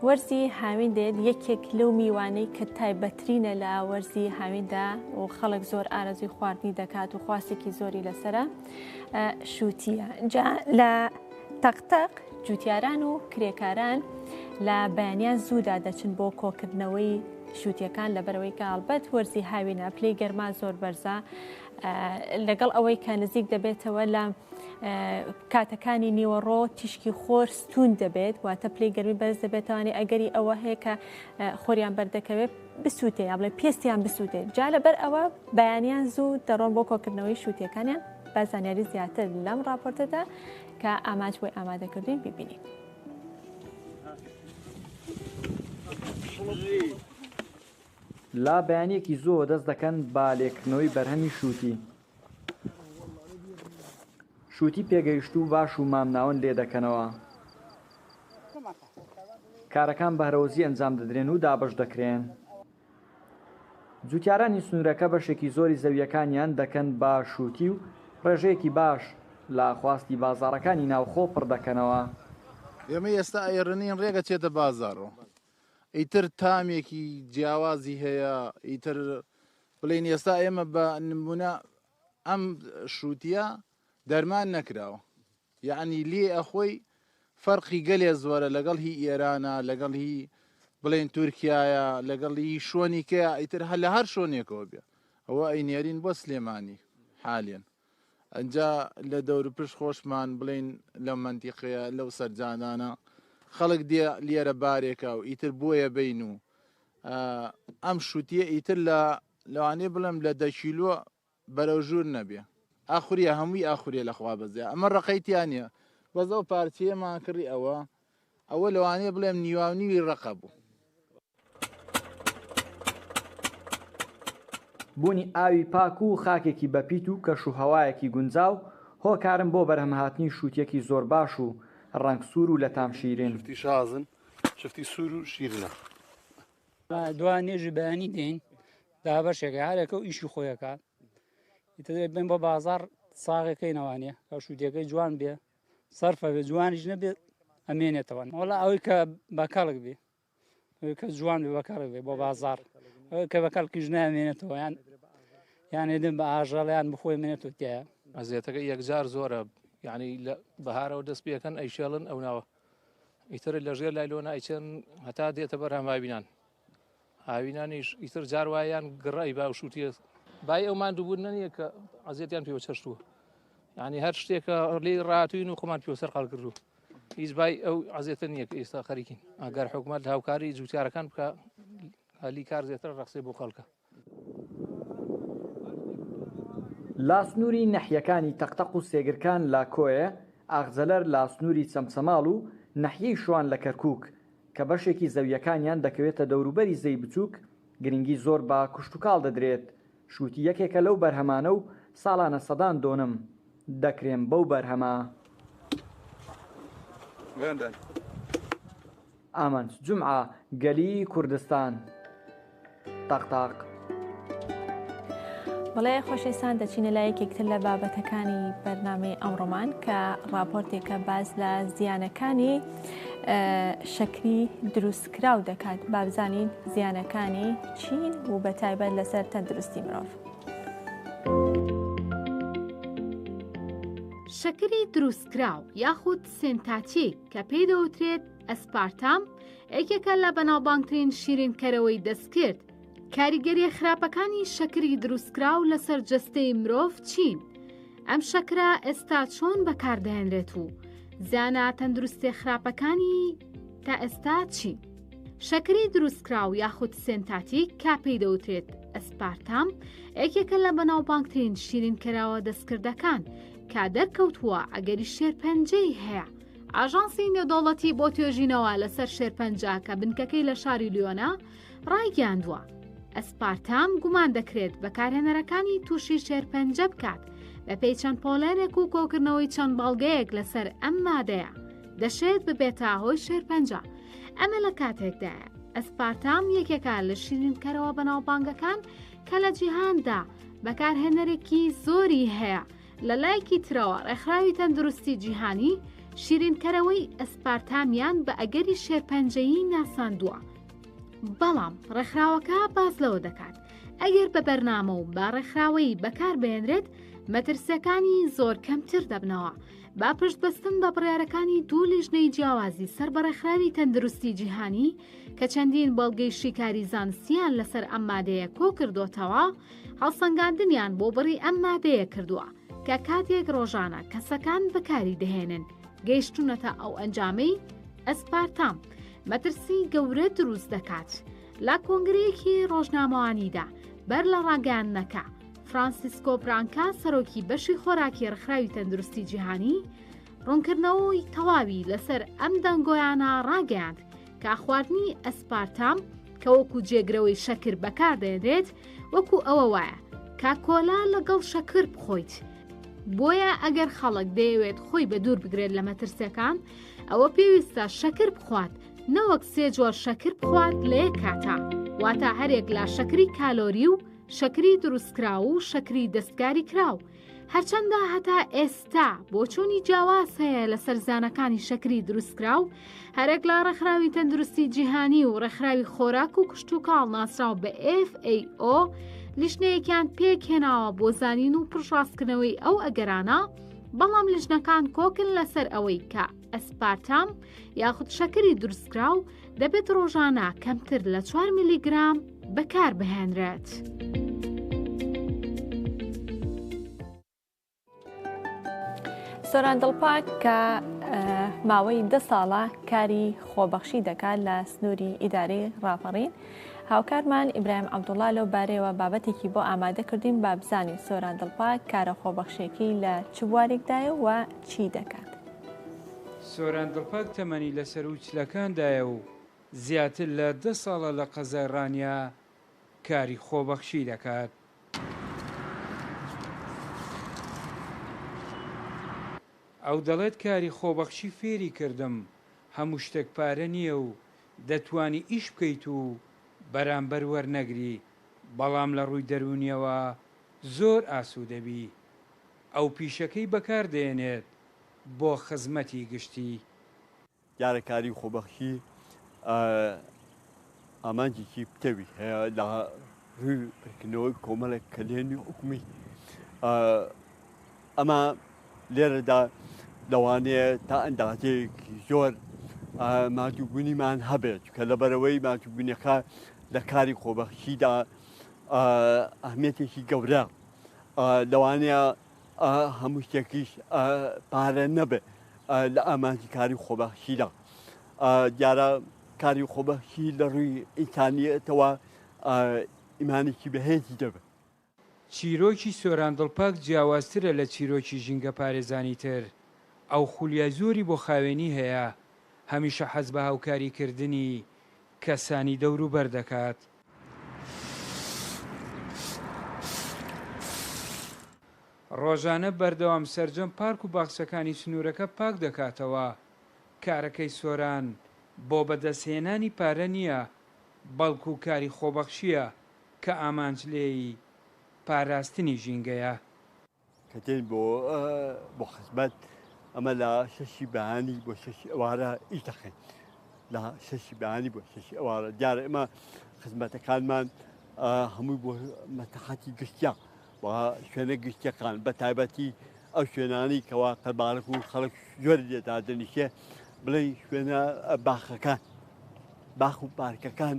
وەرزی هاوین دێت یەکێک لەو میوانەی کە تایبەترینە لە وەرزی هاویندا و خەڵک زۆر ئارەزوی خواردنی دەکات و خواستێکی زۆری لەسرە شووتیە جا لە تەقتەق جوتیاران و کرێکاران لە بەیانیان زوودا دەچن بۆ کۆکردنەوەی شووتیەکان لەبەرەوەی کە ئەڵبەت وەرزی هاوینە پلەی گەرما زۆر بەرزە لەگەڵ ئەوەی کە نزیک دەبێتەوە لە کاتەکانی نیوەڕۆ تیشکی خۆر ستون دەبێت واتە پلەی گەرمی بەرز دەبێتوانی ئەگەری ئەوە هەیە کە خۆریان بەردەکەوێت بسووتێ یا بڵێ پێستیان بسووتێ جا لەبەر ئەوە بەیانیان زوو دەڕۆن بۆ کۆکردنەوەی شووتیەکانیان با زانیاری زیاتر لەم راپۆرتەدا کە ئامانج بۆی ئامادەکردوین ببینین. لە بەیانییەکی زووەوە دەست دەکەن بە لێکردنەوەی بەرهەمی شووتی. شووتی پێگەیشتوو باش و مامناوەند لێ دەکەنەوە. کارەکان بە هەرەوەزی ئەنجام دەدرێن و دابەش دەکرێن. جووتیارانی سنوورەکە بەشێکی زۆری زەوییەکانیان دەکەن بە شووتی و ڕێژەیەکی باش لە خواستی بازاڕەکانی ناوخۆ پڕ دەکەنەوە. ئێمە ئێستا ئەیڕنین ڕێک ئەچێتە بازاڕەوە ئیتر تامێکی جیاوازی هەیە ئیتر بڵێین ئێستا ئێمە بە نمونە ئەم شووتیە دەرمان نەکراوە یعنی لێ ئەخۆی فەرقی گەلێ زۆرە لەگەڵ هی ئێرانە لەگەڵ هی بڵێن تورکایە لەگەڵ هی شۆنیکەیە ئیتر هەر لە هەر شۆنێکەوە بێ ئەوە ئەینێرین بۆ سلێمانی حالێن ئەجا لە دەوروپشت خۆشمان بڵێین لەم مەنتیقەیە لەو سەرجادانە خەڵک دێ لێرە بارێکە و ئیتر بۆیە بین و ئەم شووتیە ئیتر لە لەوانەیە بڵێم لە دە کیلۆ بەرەو ژوور نەبێ ئاخوریە هەمووی ئاخوریە لەخوا بەزێ ئەمە ڕقەی تیا نییە بەس ئەو پارچەیەمان کڕی ئەوە ئەوە لەوانەیە بڵێم نیواونیوی ڕقە بوو. بوونی ئاوی پاک و خاکێکی بەپیت و کەش و هەوایەکی گونجاو هۆکارن بۆ بەرهەمهاتنی شووتییەکی زۆر باش و ڕەنگ سوور و لە تام شیرین. شفتی شازن شفتی سوور و شیرنە. دوا نوێژی بەیانی دێین دابەشێکە هەرەکە و ئیشی خۆیەکە ئیتر بێن بۆ بازاڕ ساغەکەی نەوانێ کە شووتیەکەی جوان بێ سەرفە بێ جوانیش نەبێت ئەمێنێتەوە وەڵا ئەوەی کە بەکەڵک بێ ئەوەی کە جوان بێ بەکەڵک بێ بۆ بازاڕ ئەوەی کە بەکەڵکیش نامێنێتەوە یان یان دن بە ئاژەڵیان بخۆی منێتەوە تایە ئەزیەتەکە یەکجار زۆرە یعنی لە بەهارەوە دەست پێکەن ئەیشێڵن ئەو ناوە ئیتر لە ژێر لای لۆ نایچن هەتا دێتە بەر هەماوینان هاوینانیش ئیتر جار وایان گڕای با و شووتیە بای ئەو ماندووبوون نەنیە کە ئەزیەتیان پێوە چەشتووە یعنی هەر شتێکە لێی ڕاتوین و خۆمان پێوە سەرقاڵ کردو هیچ بای ئەو عزیێتە نییە کە ئێستا خەریکین ئەگەر حکوومەت هاوکاری جوتیارەکان بکە هەلی کار زیاتر ڕەخسێ بۆ خەڵکە. لە سنووری نەحیەکانی تەقتەق و سێگرکان لە کۆیە، ئاغجەلەر لە سنووری چەمچەماڵ و نەحیەی شوان لە کەرکووک، کە بەشێکی زەوییەکانیان دەکەوێتە دەوروبەری زێی بچووک، گرنگی زۆر بە کشتوکاڵ دەدرێت، شووتی یەکێکە لەو بەرهەمانە و ساڵانە سەدان دۆنم دەکرێن بەو بەرهەمە. ئامانج جومعە، گەلی کوردستان. تاق تاق. بەڵێ خۆشەویستان دەچینە لای یەکێکتر لە بابەتەکانی بەرنامەی ئەمڕۆمان کە راپۆرتێکە باس لە زیانەکانی شەکری دروستکراو دەکات بابزانین زیانەکانی چین و بە تایبەت لەسەر تەندروستی مرۆڤ. شەکری دروستکراو یاخود سێنتاتیک کە پێی دەوترێت ئەسپارتام یەکێکە لە بەناوبانگترین شیرینکەرەوەی دەستکرد. کاریگەریە خراپەکانی شەکری دروستکراو لەسەر جەستەی مرۆڤ چین؟ ئەم شەکرە ئێستا چۆن بەکاردەهێنرێت و زیانە تەندروستیە خراپەکانی تا ئێستا چین؟ شەکری دروستکراو یاخود سێنتاتیک کە پێی دەوترێت ئەسپارتام یەکێکە لە بەناوبانگترین شیرینکەرەوە دەستکردەکان کە دەرکەوتووە ئەگەری شێرپەنجەی هەیە. ئاژانسی نێودەوڵەتی بۆ توێژینەوە لەسەر شێرپەنجە کە بنکەکەی لە شاری لیۆنە ڕایگەیاندووە. ئەسپارتام گومان دەکرێت بەکارهێنەرەکانی تووشی شێرپەنجە بکات، بەپێی چەند پۆڵێنێک و کۆکردنەوەی چەند بەڵگەیەک لەسەر ئەم مادەیە، دەشێت ببێتە هۆی شێرپەنجە. ئەمە لە کاتێکدایە، ئەسپارتام یەکێکە لە شیرینکەرەوە بەناوبانگەکان کە لە جیهاندا بەکارهێنەرێکی زۆری هەیە، لە لایەکی ترەوە ڕێکخراوی تەندروستی جیهانی شیرینکەرەوەی ئەسپارتامیان بە ئەگەری شێرپەنجەیی ناساندووە. بەڵام ڕێکخراوەکە باس لەوە دەکات ئەگەر بە بەرنامە و بە ڕێکخراوەیی بەکاربهێنرێت مەترسیەکانی زۆر کەمتر دەبنەوە. با پشت بەستن بە بڕیارەکانی دوو لیژنەی جیاوازی سەر بە ڕێکخراوی تەندروستی جیهانی کە چەندین بەڵگەی شیکاری زانستیان لەسەر ئەم مادەیە کۆکردۆتەوە، هەڵسەنگاندنیان بۆ بڕی ئەم مادەیە کردووە کە کاتێک ڕۆژانە کەسەکان بەکاری دەهێنن گەیشتونەتە ئەو ئەنجامەی ئەسپارتام مەترسی گەورە دروست دەکات. لە کۆنگرەیەکی ڕۆژنامەوانیدا بەر لە ڕاگەیاندنەکە، فرانسیسکۆ برانکا سەرۆکی بەشی خۆراکی ڕێکخراوی تەندروستی جیهانی ڕوونکردنەوەی تەواوی لەسەر ئەم دەنگۆیانە ڕاگەیاند کە خواردنی ئەسپارتام کە وەکو جێگرەوەی شەکر بەکاردێنرێت وەکو ئەوە وایە کە کۆلا لەگەڵ شەکر بخۆیت بۆیە ئەگەر خەڵک دەیەوێت خۆی بە دوور بگرێت لە مەترسیەکان ئەوە پێویستە شەکر بخوات نەوەک سێ جۆر شەکر بخوات لە یەک کاتا واتە هەرێک لە شەکری کالۆری و شەکری دروستکراو و شەکری دەستکاری کراو. هەرچەندە هەتا ئێستا بۆچوونی جیاواز هەیە لەسەر زیانەکانی شەکری دروستکراو، هەرێک لە ڕێکخراوی تەندروستی جیهانی و ڕێکخراوی خۆراک و کشتوکاڵ ناسراو بە FAO لیژنەیەکیان پێکهێناوە بۆ زانین و پشتڕاستکردنەوەی ئەو ئەگەرانە، بەڵام لیژنەکان کۆکن لەسەر ئەوەی کە ئەسپارتام یاخود شەکری دروستکراو دەبێت ڕۆژانە کەمتر لە 4 میلیگرام بەکاربهێنرێت. سۆران دڵپاک کە ماوەی دە ساڵە کاری خۆبەخشی دەکات لە سنووری ئیدارەی ڕاپەڕین هاوکارمان ئیبراهیم عەبدوڵا لەو بارەیەوە بابەتێکی بۆ ئامادە کردین با بزانین سۆران دڵپاک کارە خۆبەخشیەکەی لە چ بوارێکدایە و چی دەکات. سۆران دڵپاک تەمەنی لە سەروو چلەکاندایە و زیاتر لە دە ساڵە لە قەزای ڕانیە کاری خۆبەخشی دەکات. ئەو دەڵێت کاری خۆبەخشی فێری کردم هەموو شتێک پارە نییە و دەتوانی ئیش بکەیت و بەرامبەر وەرنەگری، بەڵام لە ڕووی دەروونییەوە زۆر ئاسوودەبی. ئەو پیشەکەی بەکاردەیەنێت بۆ خزمەتی گشتی. دیارە کاری خۆبەخشی ئامانجێکی پتەوی هەیە لە ڕووی پرکردنەوەی کۆمەڵێک کەلێنی حکومی ئەمە لێرەدا لەوانەیە تا ئەندازەیەکی زۆر مادووبوونیمان هەبێت کە لەبەرەوەی مادووبوونەکە لە کاری خۆبەخشیدا ئەهمیەتێکی گەورە لەوانەیە هەموو شتێکیش پارە نەبێت لە ئامانجی کاری خۆبەخشیدا دیارە کاری خۆبەخشی لە ڕووی ئینسانیەتەوە ئیمانێکی بەهێزی دەبێت. چیرۆکی سۆران دڵپاک جیاوازترە لە چیرۆکی ژینگەپارێزانی تر، ئەو خولیای زۆری بۆ خاوێنی هەیە، هەمیشە حەز بە هاوکاریکردنی کەسانی دەوروبەر دەکات. ڕۆژانە بەردەوام سەرجەم پارک و باخچەکانی سنوورەکە پاک دەکاتەوە، کارەکەی سۆران بۆ بەدەستهێنانی پارە نییە، بەڵکو کاری خۆبەخشییە کە ئامانج لێی پاراستنی ژینگەیە. کە دێین بۆ بۆ خزمەت ئەمە لە شەشی بەیانی بۆ شەشی ئەوارە ئیش دەکەین لە شەشی بەیانی بۆ شەشی ئەوارە دیارە ئێمە خزمەتەکانمان هەمووی بۆ مەتەحەتی گشتیە و شوێنە گشتیەکان بە تایبەتی ئەو شوێنانی کەوا قەرباڵغ و خەڵک زۆر لێ دادەنیشێ بڵێ شوێنە باخەکان باخ و پارکەکان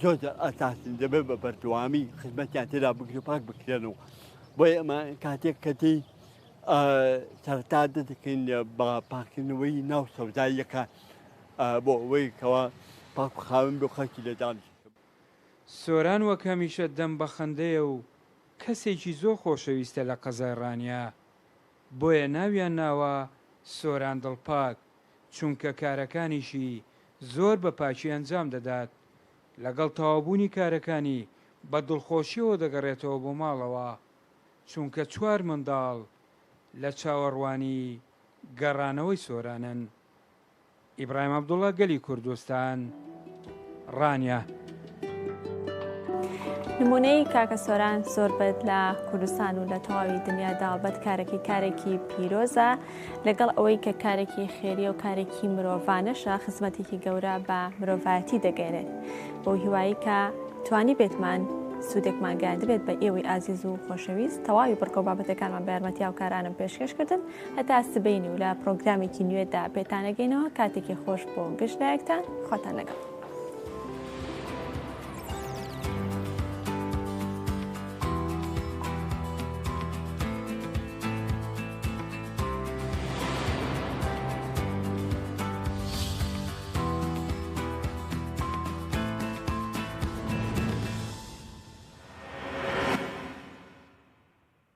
زۆر ئەساسن دەبێت بە بەردەوامی خزمەتیان تێدا بکرێت پاک بکرێنەوە بۆیە ئەمە کاتێک کە دێی سەرەتا دەکەین بە پاکردنەوەی ناو سەوداییەکان بۆ ئەوەی کەوا پاک و خاوێن بۆ خەڵکی لێ دانیشن. سۆران وەک هەمیشە دەم بە خەندەیە و کەسێکی زۆر خۆشەویستە لە قەزای ڕانیە بۆیە ناویان ناوە سۆران دڵپاک چونکە کارەکانیشی زۆر بە پاکی ئەنجام دەدات لەگەڵ تەواوبوونی کارەکانی. بە دڵخۆشیەوە دەگەڕێتەوە بۆ ماڵەوە، چونکە چوار منداڵ لە چاوەڕوانی گەڕانەوەی سۆرانن. ئیبراهیم عەبدوڵا گەلی کوردستان، ڕانیە. نمونەی کاکە سۆران زۆر بەد لە کوردستان و لە تەواوی دنیادا هەڵبەت کارەکەی کارێکی پیرۆزە لەگەڵ ئەوەی کە کارێکی خێریە و کارێکی مرۆڤانەشە خزمەتێکی گەورە بە مرۆڤایەتی دەگەێنێت بۆ هیوایی کە توانی بێتمان سوودێکمان گەیاندبێت بە ئێوەی ئازیز و خۆشەویست تەواوی بڕگە و بابەتەکانمان بە یارمەتی هاوکارانم پێشکەش کردن هەتا سبەینی و لە پرۆگرامێکی نوێدا پێتانەگەینەوە کاتێکی خۆش بۆ گشت لایەکتان خواتان لەگەڵ.